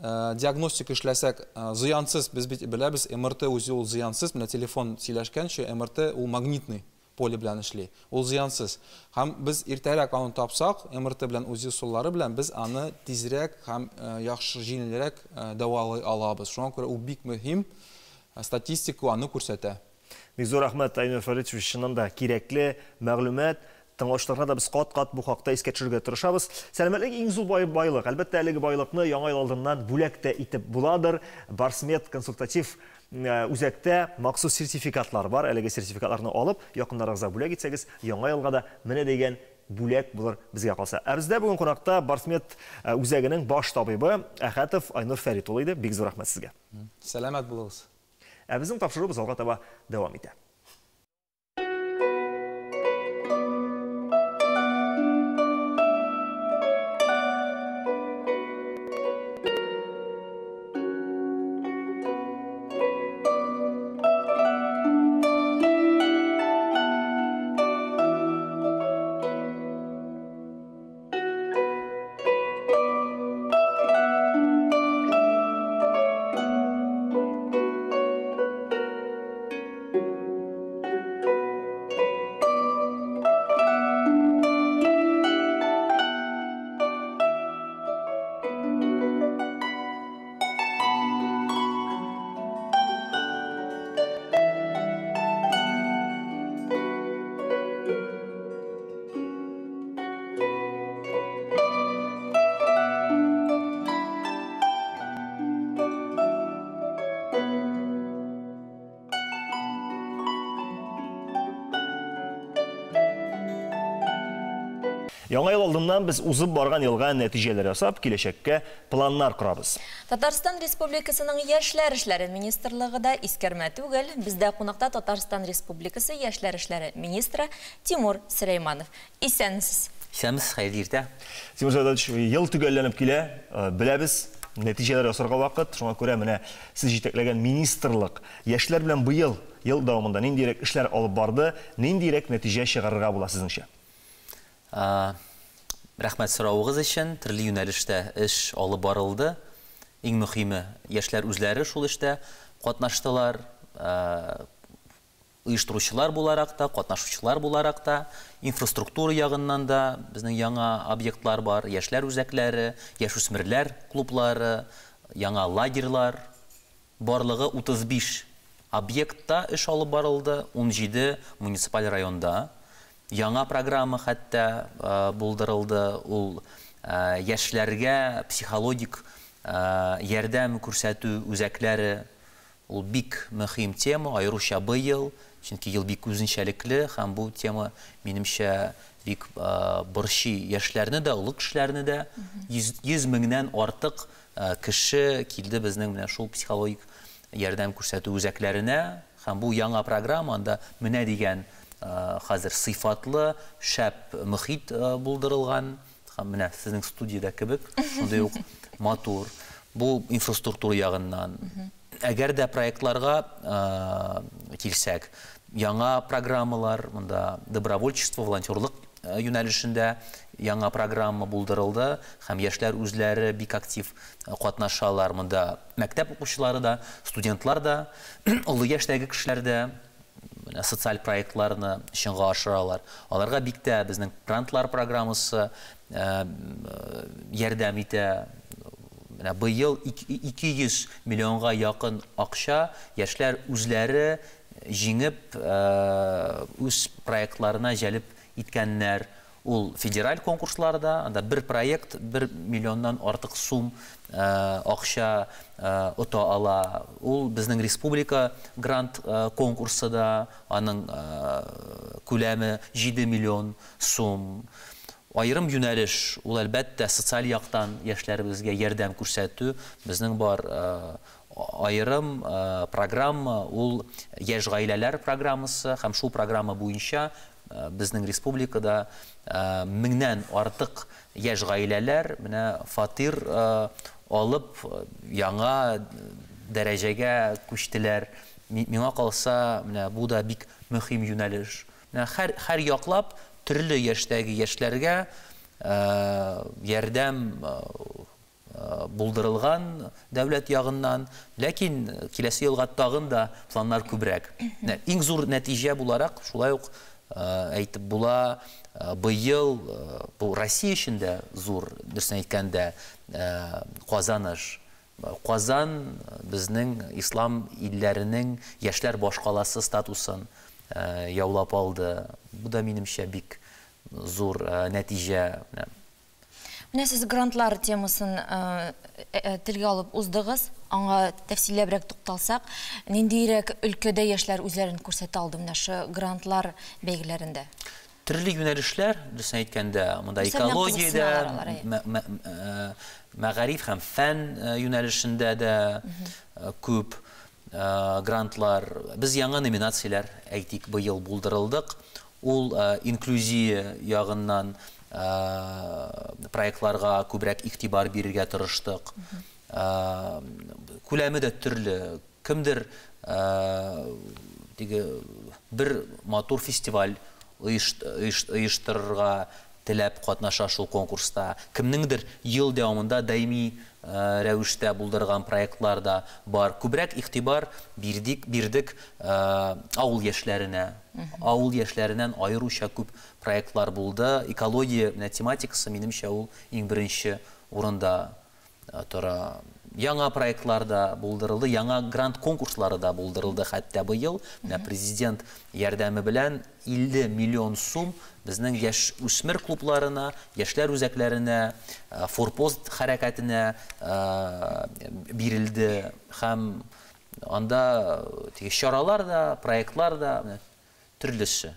диагностика эшләсәк, зыянсыз, без бит беләбез, МРТ үзе ул зыянсыз, менә телефон сөйләшкәнче МРТ ул магнитный поле белән эшли. Ул зыянсыз. Һәм без иртәрәк аны тапсак, МРТ белән УЗИ ысуллары белән без аны тизрәк һәм яхшы җиңелрәк дәвалый алабыз. Шуңа күрә ул бик мөһим, статистика аны күрсәтә. Бик зур рәхмәт, Айнур Фәритович, чыннан да кирәкле мәгълүмат. Тыңлаучыларга да без кат-кат бу хакта искә төшерергә тырышабыз. Сәламәтлек иң зур байлык. Әлбәттә, әлеге байлыкны яңа ел алдыннан бүләк тә итеп буладыр. Барсмед консультатив үзәктә махсус сертификатлар бар. Әлеге сертификатларны алып, якыннарыгызга бүләк итсәгез, яңа елга да менә дигән бүләк булыр безгә калса. Ә бездә бүген кунакта Барсмед үзәгенең баш табибы Әхәтов Айнур Фәрит улы иде. Бик зур рәхмәт сезгә. Сәламәт булыгыз. Ә безнең тапшыруыбыз алга таба дәвам итә. Яңа ел алдыннан без узып барган елга нәтиҗәләр ясап, киләчәккә планнар корабыз. Татарстан Республикасының Яшьләр эшләре министрлыгы да искәрмә түгел. Бездә кунакта Татарстан Республикасы Яшьләр эшләре министры Тимур Сөләйманов. Исәнмесез. Исәнмесез, хәерле иртә. Тимур Сәйдәтович, ел төгәлләнеп килә, беләбез, нәтиҗәләр ясарга вакыт. Шуңа күрә менә сез җитәкләгән министрлык яшьләр белән быел ел дәвамында ниндирәк эшләр алып барды, ниндирәк нәтиҗә чыгарырга була сезнеңчә? Рәхмәт соравыгыз өчен. Төрле юнәлештә эш алып барылды. Иң мөһиме, яшьләр үзләре шул эштә катнаштылар. Оештыручылар буларак та, катнашучылар буларак та, инфраструктура ягыннан да безнең яңа объектлар бар, яшьләр үзәкләре, яшүсмерләр клублары, яңа лагерьлар. Барлыгы 35 объектта эш алып барылды, 17 муниципаль районда. Яңа программа хәтта булдырылды, ул яшьләргә психологик ярдәм күрсәтү үзәкләре. Ул бик мөһим тема, аеруча быел, чөнки ел бик үзенчәлекле, һәм бу тема, минемчә, бик борчый яшьләрне дә, олы кешеләрне дә. 100 меңнән артык кеше килде безнең менә шул психологик ярдәм күрсәтү үзәкләренә, һәм бу яңа программа, анда менә дигән хәзер сыйфатлы, шәп мөхит булдырылган, һәм менә сезнең студияда кебек, шундый ук матур. Бу инфраструктура ягыннан. Әгәр дә проектларга килсәк, яңа программалар, монда добровольчество, волонтерлык юнәлешендә яңа программа булдырылды, һәм яшьләр үзләре бик актив катнашалар. Монда мәктәп укучылары да, студентлар да, олы яшьтәге кешеләр дә социаль проектларны чынга ашыралар. Аларга бик тә безнең грантлар программасы ярдәм итә. Менә быел 200 миллионга якын акча яшьләр үзләре җиңеп үз проектларына җәлеп иткәннәр. Ул федераль конкурсларда, анда бер проект 1 миллионнан артык сум акча ота ала. Ул безнең республика грант конкурсы да, аның күләме 7 миллион сум. Айрым юнәлеш, ул әлбәттә социаль яктан яшьләребезгә ярдәм күрсәтү. Безнең бар айрым программа, ул яшь гаиләләр программасы, һәм шул программа буенча безнең республикада меңнән артык яшь гаиләләр менә фатир алып яңа дәрәҗәгә күчтеләр. Миңа калса, менә бу да бик мөһим юнәлеш. Менә һәр яклап төрле яшьтәге яшьләргә ярдәм булдырылган дәүләт ягыннан, ләкин киләсе елга тагын да планнар күбрәк. Иң зур нәтиҗә буларак шулай ук әйтеп була, быел бу Россия өчен дә зур, дөресен әйткәндә, казаныш. Казан безнең ислам илләренең яшьләр башкаласы статусын яулап алды. Бу да минемчә бик зур нәтиҗә. Менә сез грантлар темасын телгә алып уздыгыз, аңа тәфсилләбрәк тукталсак, ниндирәк өлкәдә яшьләр үзләрен күрсәтә алды менә шу грантлар бәйгеләрендә? Төрле юнәлешләр, дөресен әйткәндә, монда экологиядә, мәгариф һәм фән юнәлешендә дә күп грантлар. Без яңа номинацияләр, әйтик, быел булдырылдык. Ул инклюзия ягыннан проектларга күбрәк игътибар бирергә тырыштык. Күләме дә төрле. Кемдер теге бер матур фестиваль оештырырга теләп катнаша шул конкурста. Кемнеңдер ел дәвамында даими рәвештә булдырган проектлар да бар. Күбрәк игътибар бирдек авыл яшьләренә. Авыл яшьләреннән аеруча күп проектлар булды. Экология тематикасы, минемчә, ул иң беренче урында тора. Яңа проектлар да булдырылды, яңа грант конкурслары да булдырылды хәтта быел. Менә президент ярдәме белән 50 миллион сум безнең яшь үсмер клубларына, яшьләр үзәкләренә, форпост хәрәкәтенә бирелде. Һәм анда теге чаралар да, проектлар да төрлесе.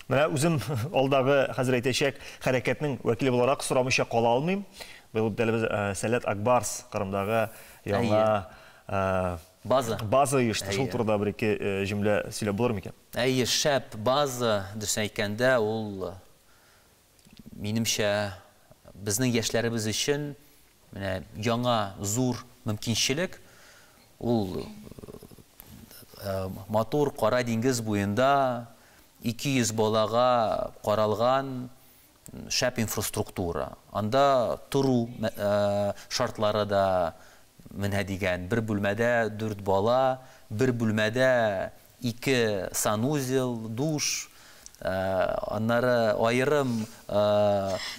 Менә үзем алдагы хәзер әйтәчәк хәрәкәтнең вәкиле буларак сорамыйча кала алмыйм. Быел бит әле без Сәләт Акбарс Кырымдагы яңа база база оешты. Шул турыда бер-ике җөмлә сөйләп булыр микән? Әйе, шәп база, дөресен әйткәндә, ул Минемчә, безнең яшьләребез өчен менә яңа зур мөмкинчелек, ул матур Кара диңгез буенда 200 балага каралган шәп инфраструктура. Анда тору шартлары да менә дигән, бер бүлмәдә дүрт бала, бер бүлмәдә Ике санузел, душ, аннары аерым.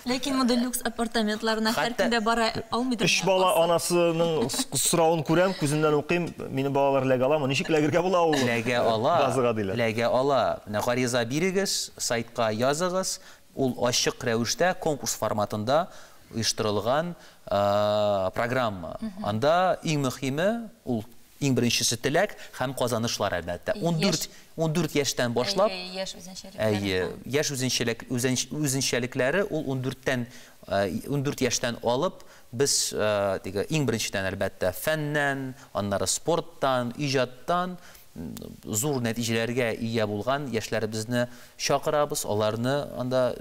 Ләкин мондый люкс апартаментларына һәркем дә бара алмыйдыр. Өч бала анасының соравын күрәм, күзеннән укыйм, минем балалар эләгә аламы? Ничек эләгергә була ул? Эләгә ала. Базага диләр. Эләгә ала. Менә гариза бирегез, сайтка языгыз. Ул ачык рәвештә конкурс форматында оештырылган программа. Анда иң мөһиме ул Иң беренчесе теләк һәм казанышлар, әлбәттә. 14, 14 яшьтән башлап. Әйе, яшь үзенчәлекләре. Әйе, яшь үзенчәлек, үзенчәлекләре ул ундүрттән, 14 яшьтән алып без теге иң беренчедән, әлбәттә, фәннән, аннары спорттан, иҗаттан зур нәтиҗәләргә ия булган яшьләребезне чакырабыз, аларны анда,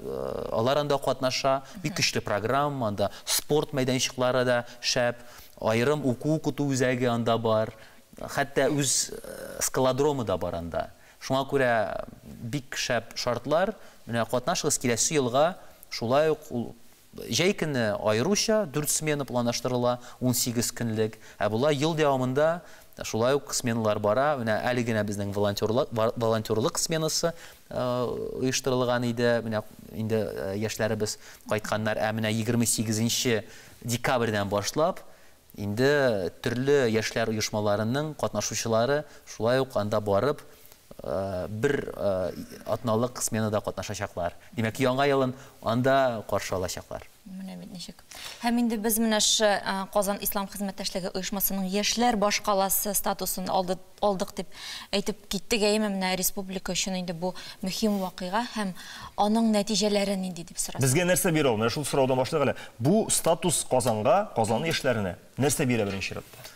алар анда катнаша. Бик көчле программа, анда спорт мәйданчыклары да шәп. Аерым уку-укыту үзәге анда бар, хәтта үз скалодромы да бар анда. Шуңа күрә бик шәп шартлар. Менә катнашыгыз киләсе елга шулай ук ул җәй көне аеруча дүрт смена планлаштырыла, 18 көнлек. Ә болай ел дәвамында шулай ук сменалар бара. Менә әле генә безнең волонтерлык, волонтерлык сменасы оештырылган иде. Менә инде яшьләребез кайтканнар. Ә менә 28 нче Декабрьдән башлап, инде төрле яшьләр оешмаларының катнашучылары шулай ук анда барып, бер атналык сменада катнашачаклар. Димәк, Яңа елын анда каршы алачаклар. Менә бит ничек. Һәм инде без менә шушы Казан Ислам хезмәттәшлеге оешмасының яшьләр башкаласы статусын алды алдык дип әйтеп киттек, әйеме? Менә республика өчен инде бу мөһим вакыйга һәм аның нәтиҗәләре нинди дип сорасам. Безгә нәрсә бирә ул? Менә шул сораудан башлыйк әле. Бу статус Казанга, Казан яшьләренә нәрсә бирә беренче чиратта?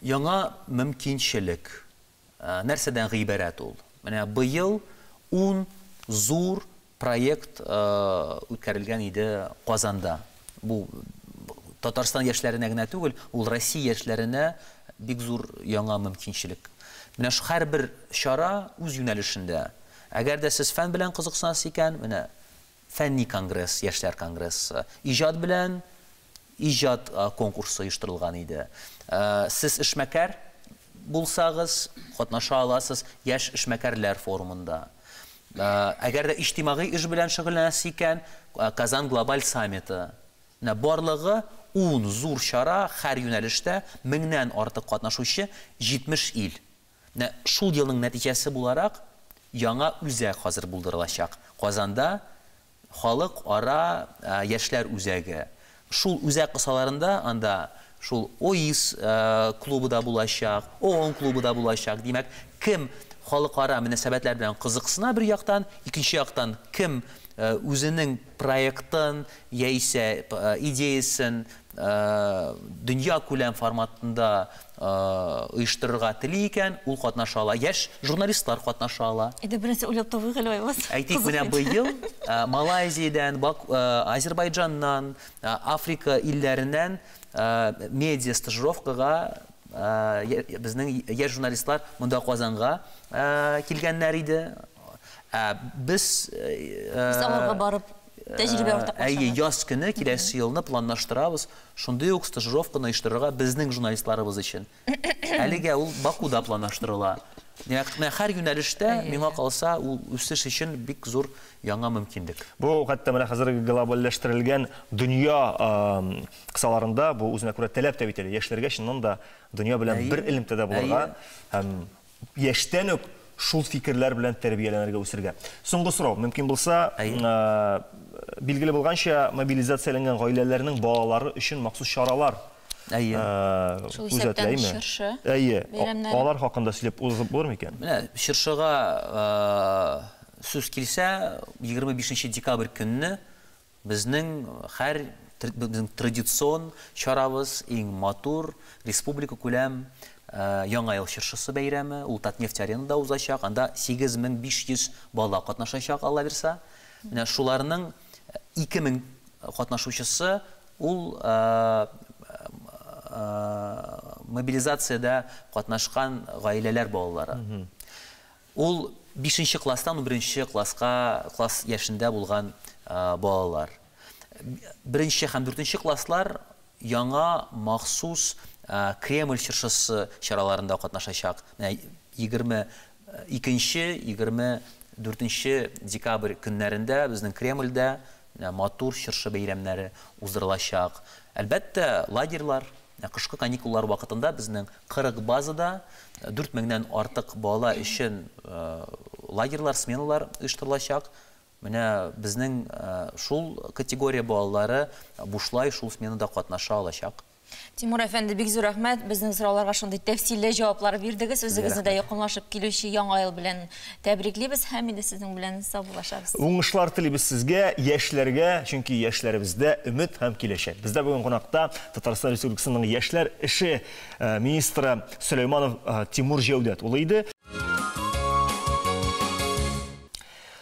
Яңа мөмкинчелек. Нәрсәдән гыйбарәт ул? Менә быел ун зур Проект үткәрелгән иде Казанда. Бу Татарстан яшьләренә генә түгел, ул Россия яшьләренә бик зур яңа мөмкинчелек. Менә шу һәрбер чара үз юнәлешендә. Әгәр дә сез фән белән кызыксынасыз икән, менә фәнни конгресс, яшьләр конгрессы, иҗат белән иҗат конкурсы оештырылган иде. Сез эшмәкәр булсагыз, катнаша аласыз яшь эшмәкәрләр форумында. Әгәр дә иҗтимагый эш белән шөгыльләнәсез икән, Казан глобаль саммиты. Менә барлыгы ун зур чара һәр юнәлештә меңнән артык катнашучы 70 ил. Менә шул елның нәтиҗәсе буларак, яңа үзәк хәзер булдырылачак. Казанда Халыкара яшьләр үзәге. Шул үзәк кысаларында анда шул ОИС клубы да булачак, ООН клубы да булачак. Димәк, кем халыкара мөнәсәбәтләр белән кызыксына бер яктан, икенче яктан, кем үзенең проектын яисә идеясен дөньякүләм форматында оештырырга тели икән, ул катнаша ала. Яшь журналистлар катнаша ала. Әйдә, берәрсе уйлап табыйк әле, Айваз. Әйтик, менә быел Малайзиядән, Азербайджаннан, Африка илләреннән медиа стажировкага безнең яшь журналистлар монда Казанга килгәннәр иде. Ә без Без аларга барып тәҗрибә уртаклашабыз. Әйе, яз көне киләсе елны планлаштырабыз шундый ук стажировканы оештырырга безнең журналистларыбыз өчен. Әлегә ул Бакуда планлаштырыла. Димәк, менә һәр юнәлештә, миңа калса, ул үсеш өчен бик зур яңа мөмкинлек. Бу хәтта менә хәзерге глобальләштерелгән дөнья кысаларында бу үзенә күрә таләп тә бит әле. Яшьләргә чыннан да дөнья белән бер элемтәдә булырга һәм Яшьтән үк шул фикерләр белән тәрбияләнергә, үсергә. Соңгы сорау, мөмкин булса, билгеле булганча, мобилизацияләнгән гаиләләрнең балалары өчен махсус чаралар Шул исәптән чыршы Әйе, бәйрәмнәре. Алар хакында сөйләп узып булыр микән? Менә чыршыга сүз килсә, 25 декабрь көнне безнең һәр безнең традицион чарабыз, иң матур республика күләм Яңа ел чыршысы бәйрәме, ул Татнефть аренада узачак, анда 8500 бала катнашачак, Алла бирса. Менә шуларның 2000 катнашучысы ул мобилизациядә катнашкан гаиләләр балалары. Ул 5 класстан 11 класска класс яшендә булган балалар. 1 һәм 4 класслар яңа махсус Кремль чыршысы чараларында катнашачак. Менә 22-24 декабрь көннәрендә безнең Кремльдә матур чыршы бәйрәмнәре уздырылачак. Әлбәттә, лагерьлар, кышкы каникуллар вакытында безнең 40 базада 4000-нән артык бала өчен лагерьлар, сменалар оештырылачак. Менә безнең шул категория балалары бушлай шул сменада катнаша алачак. Тимур әфәнде, бик зур рәхмәт. Безнең сорауларга шундый тәфсилле җаваплар бирдегез. Үзегезне дә якынлашып килүче Яңа ел белән тәбриклибез һәм инде сезнең белән саубуллашабыз. Уңышлар телибез сезгә, яшьләргә, чөнки яшьләребездә өмет һәм киләчәк. Бездә бүген кунакта Татарстан Республикасының яшьләр эше министры Сөләйманов Тимур Җәүдәт улы иде.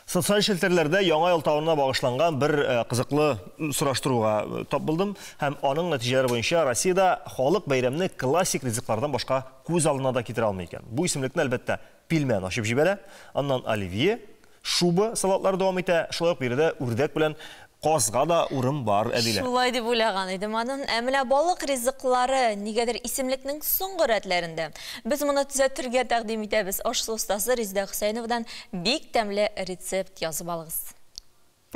Социаль челтәрләрдә Яңа ел тавына багышланган бер кызыклы сораштыруга тап булдым һәм аның нәтиҗәләре буенча Россиядә халык бәйрәмне классик ризыклардан башка күз алдына да китерә алмый икән. Бу исемлекне, әлбәттә, пилмән ачып җибәрә, аннан оливье, шуба салатлары дәвам итә, шулай ук биредә үрдәк белән казга да урын бар, Әдилә. Шулай дип уйлаган идем аны. Ә менә балык ризыклары нигәдер исемлекнең соңгы рәтләрендә. Без моны төзәтергә тәкъдим итәбез. Аш-су остасы Резеда Хөсәеновадан бик тәмле рецепт язып алыгыз.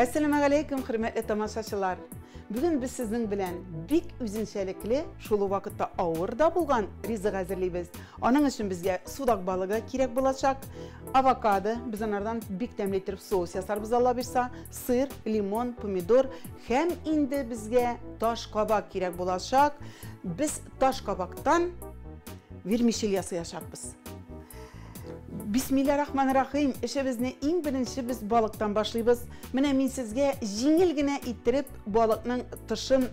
Әссәламегаләйкүм, хөрмәтле тамашачылар! Бүген без сезнең белән бик үзенчәлекле, шул ук вакытта авыр да булган ризык әзерлибез. Аның өчен безгә судак балыгы кирәк булачак, авокадо, без анардан бик тәмле иттереп соус ясарбыз, Алла бирса, сыр, лимон, помидор һәм инде безгә таш кабак кирәк булачак. Без таш кабактан вермишель ясаячакбыз. Бисмилла рахман рахим, эшебезне иң беренче без балыктан башлыйбыз. Менә мин сезгә җиңел генә иттереп балыкның тышын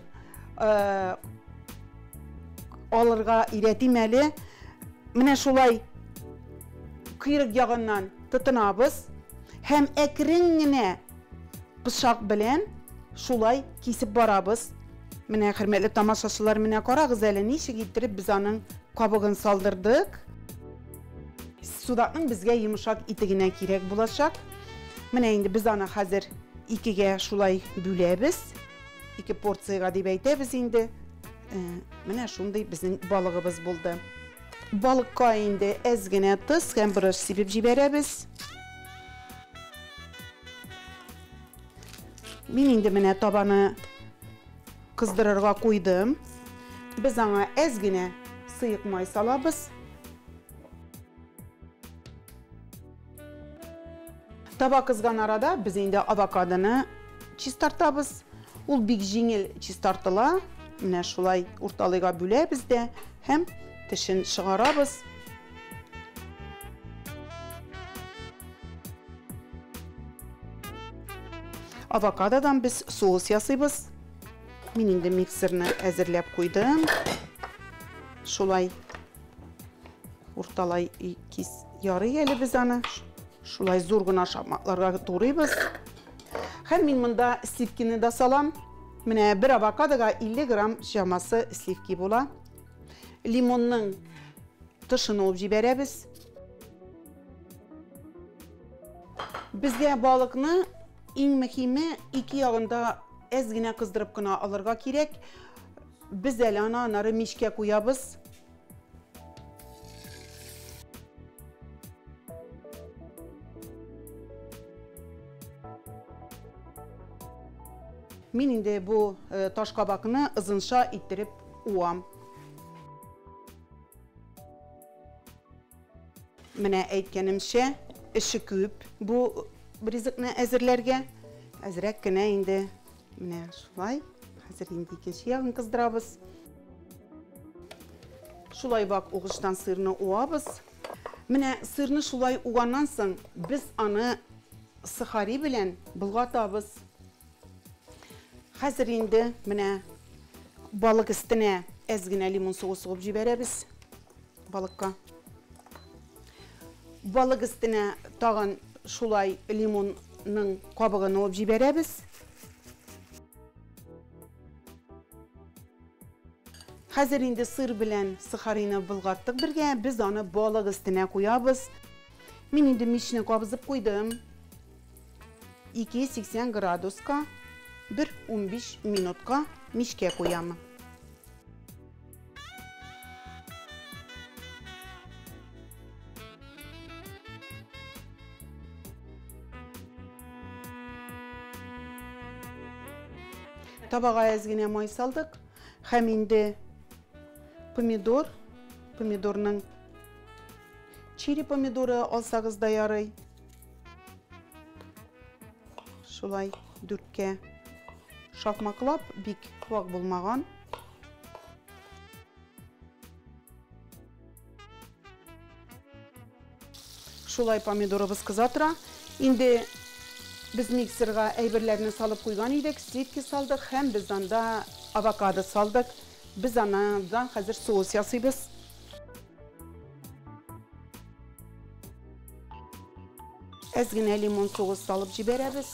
алырга өйрәтим әле. Менә шулай койрык ягыннан тотынабыз һәм әкрен генә пычак белән шулай кисеп барабыз. Менә, хөрмәтле тамашачылар, менә карагыз әле, ничек иттереп без аның кабыгын салдырдык. Судакның безгә йомшак ите генә кирәк булачак. Менә инде без аны хәзер икегә шулай бүләбез. Ике порциягә дип әйтәбез инде. Менә шундый безнең балыгыбыз булды. Балыкка инде әз генә тоз һәм борыч сибеп җибәрәбез. Мин инде менә табаны кыздырырга куйдым. Без аңа әз генә сыек май салабыз. Таба кызган арада без инде авокадоны чистартабыз. Ул бик җиңел чистартыла. Менә шулай урталыйга бүләбез дә һәм тешен чыгарабыз. Авокадодан без соус ясыйбыз. Мин инде миксерны әзерләп куйдым. Шулай урталай кис ярый әле без аны. Шулай зур гына шакмакларга турыйбыз. Һәм мин монда сливкины да салам. Менә бер авокадога 50 грамм чамасы сливки була. Лимонның тышын алып җибәрәбез. Безгә балыкны иң мөһиме ике ягында әз генә кыздырып кына алырга кирәк. Без әле аны аннары мичкә куябыз. Мин инде бу таш кабакны озынча иттереп уам. Менә әйткәнемчә, эше күп бу ризыкны әзерләргә. Әзрәк кенә инде менә шулай. Хәзер инде икенче ягын кыздырабыз. Шулай вак угычтан сырны уабыз. Менә сырны шулай уганнан соң без аны сохари белән болгатабыз. Хәзер инде менә балык өстенә әз генә лимон суы сугып җибәрәбез балыкка. Балык өстенә тагын шулай лимонның кабыгын уып җибәрәбез. Хәзер инде сыр белән сохарины болгаттык бергә, без аны балык өстенә куябыз. Мин инде мичне кабызып куйдым. 280 градуска бер 15 минутка мичкә куям. Табага әз генә май салдык. Һәм инде помидор, помидорның черри помидоры алсагыз да ярый. Шулай дүрткә шакмаклап, бик вак булмаган. Шулай помидорыбыз кыза тора. Инде без миксерга әйберләрне салып куйган идек, сливки салдык һәм без анда авокадо салдык. Без андан хәзер соус ясыйбыз. Әз генә лимон соус салып җибәрәбез.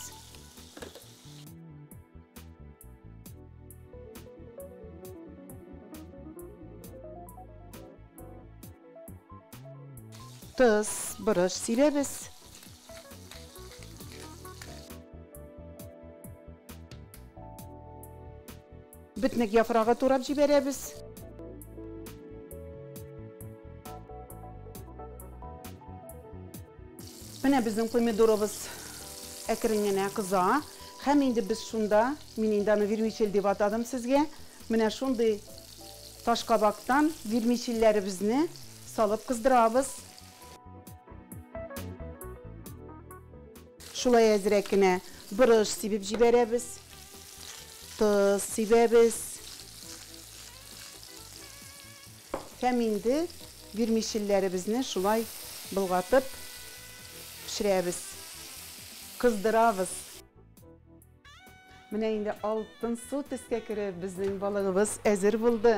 Тоз, борыч сибәбез. Бөтнек яфрагы турап җибәрәбез. Менә безнең помидорыбыз әкрен генә кыза. Һәм инде без шунда, мин инде аны вермишель дип атадым сезгә, менә шундый ташкабактан вермишельләребезне салып кыздырабыз. Шулай әзрәк кенә борыч сибеп җибәрәбез. Тоз сибәбез. Һәм инде вермишельләребезне шулай болгатып пешерәбез. Кыздырабыз. Менә инде алтын су төскә кереп безнең балыгыбыз әзер булды.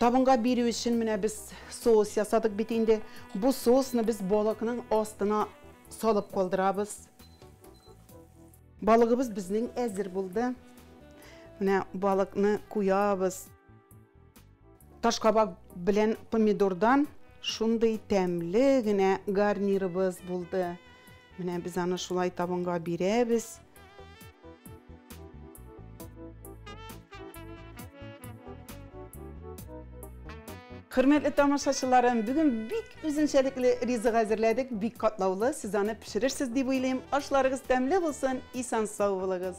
Табынга бирү өчен менә без соус ясадык бит инде. Бу соусны без балыкның астына салып калдырабыз. Балыгыбыз безнең әзер булды. Менә балыкны куябыз. Ташкабак белән помидордан шундый тәмле генә гарнирыбыз булды. Менә без аны шулай табынга бирәбез. Хөрмәтле тамашачыларым, бүген бик үзенчәлекле ризык әзерләдек, бик катлаулы. Сез аны пешерерсез дип уйлыйм. Ашларыгыз тәмле булсын, исән сау булыгыз.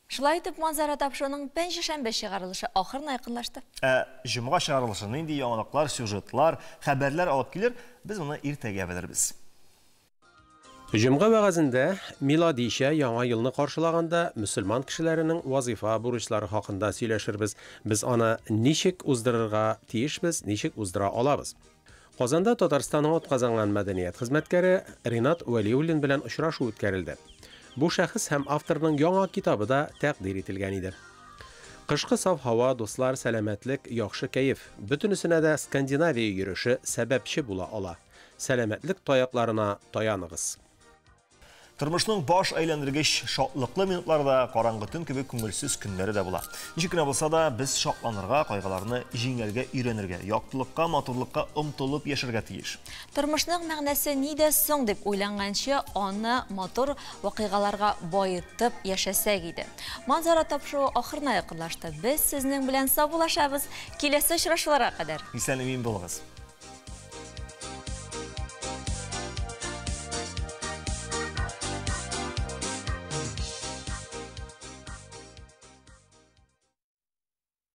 Шулай итеп, Манзара тапшыруының пәнҗешәмбе чыгарылышы ахырына якынлашты. Ә җомга чыгарылышы нинди яңалыклар, сюжетлар, хәбәрләр алып килер, без моны иртәгә белербез. Җомга вәгазендә миладичә яңа елны каршылаганда мөселман кешеләренең вазифа бурычлары хакында сөйләшербез. Без аны ничек уздырырга тиешбез, ничек уздыра алабыз? Казанда Татарстанның атказанган мәдәният хезмәткәре Ринат Вәлиуллин белән очрашу үткәрелде. Бу шәхес һәм авторның яңа китабы да тәкъдир ителгән иде. Кышкы саф һава, дуслар, сәламәтлек, яхшы кәеф. Бөтенесенә дә Скандинавия йөреше сәбәпче була ала. Сәламәтлек таякларына таяныгыз. Тормышның баш әйләндергеч шатлыклы минутлары да, караңгы төн кебек күңелсез көннәре дә була. Ничек кенә булса да, без шатланырга, кайгыларны җиңәргә өйрәнергә, яктылыкка, матурлыкка омтылып яшәргә тиеш. Тормышның мәгънәсе нидә соң дип уйланганчы, аны матур вакыйгаларга баетып яшәсәк иде. Манзара тапшыруы ахырына якынлашты. Без сезнең белән саубуллашабыз. Киләсе очрашуларга кадәр. Исән-имин булыгыз.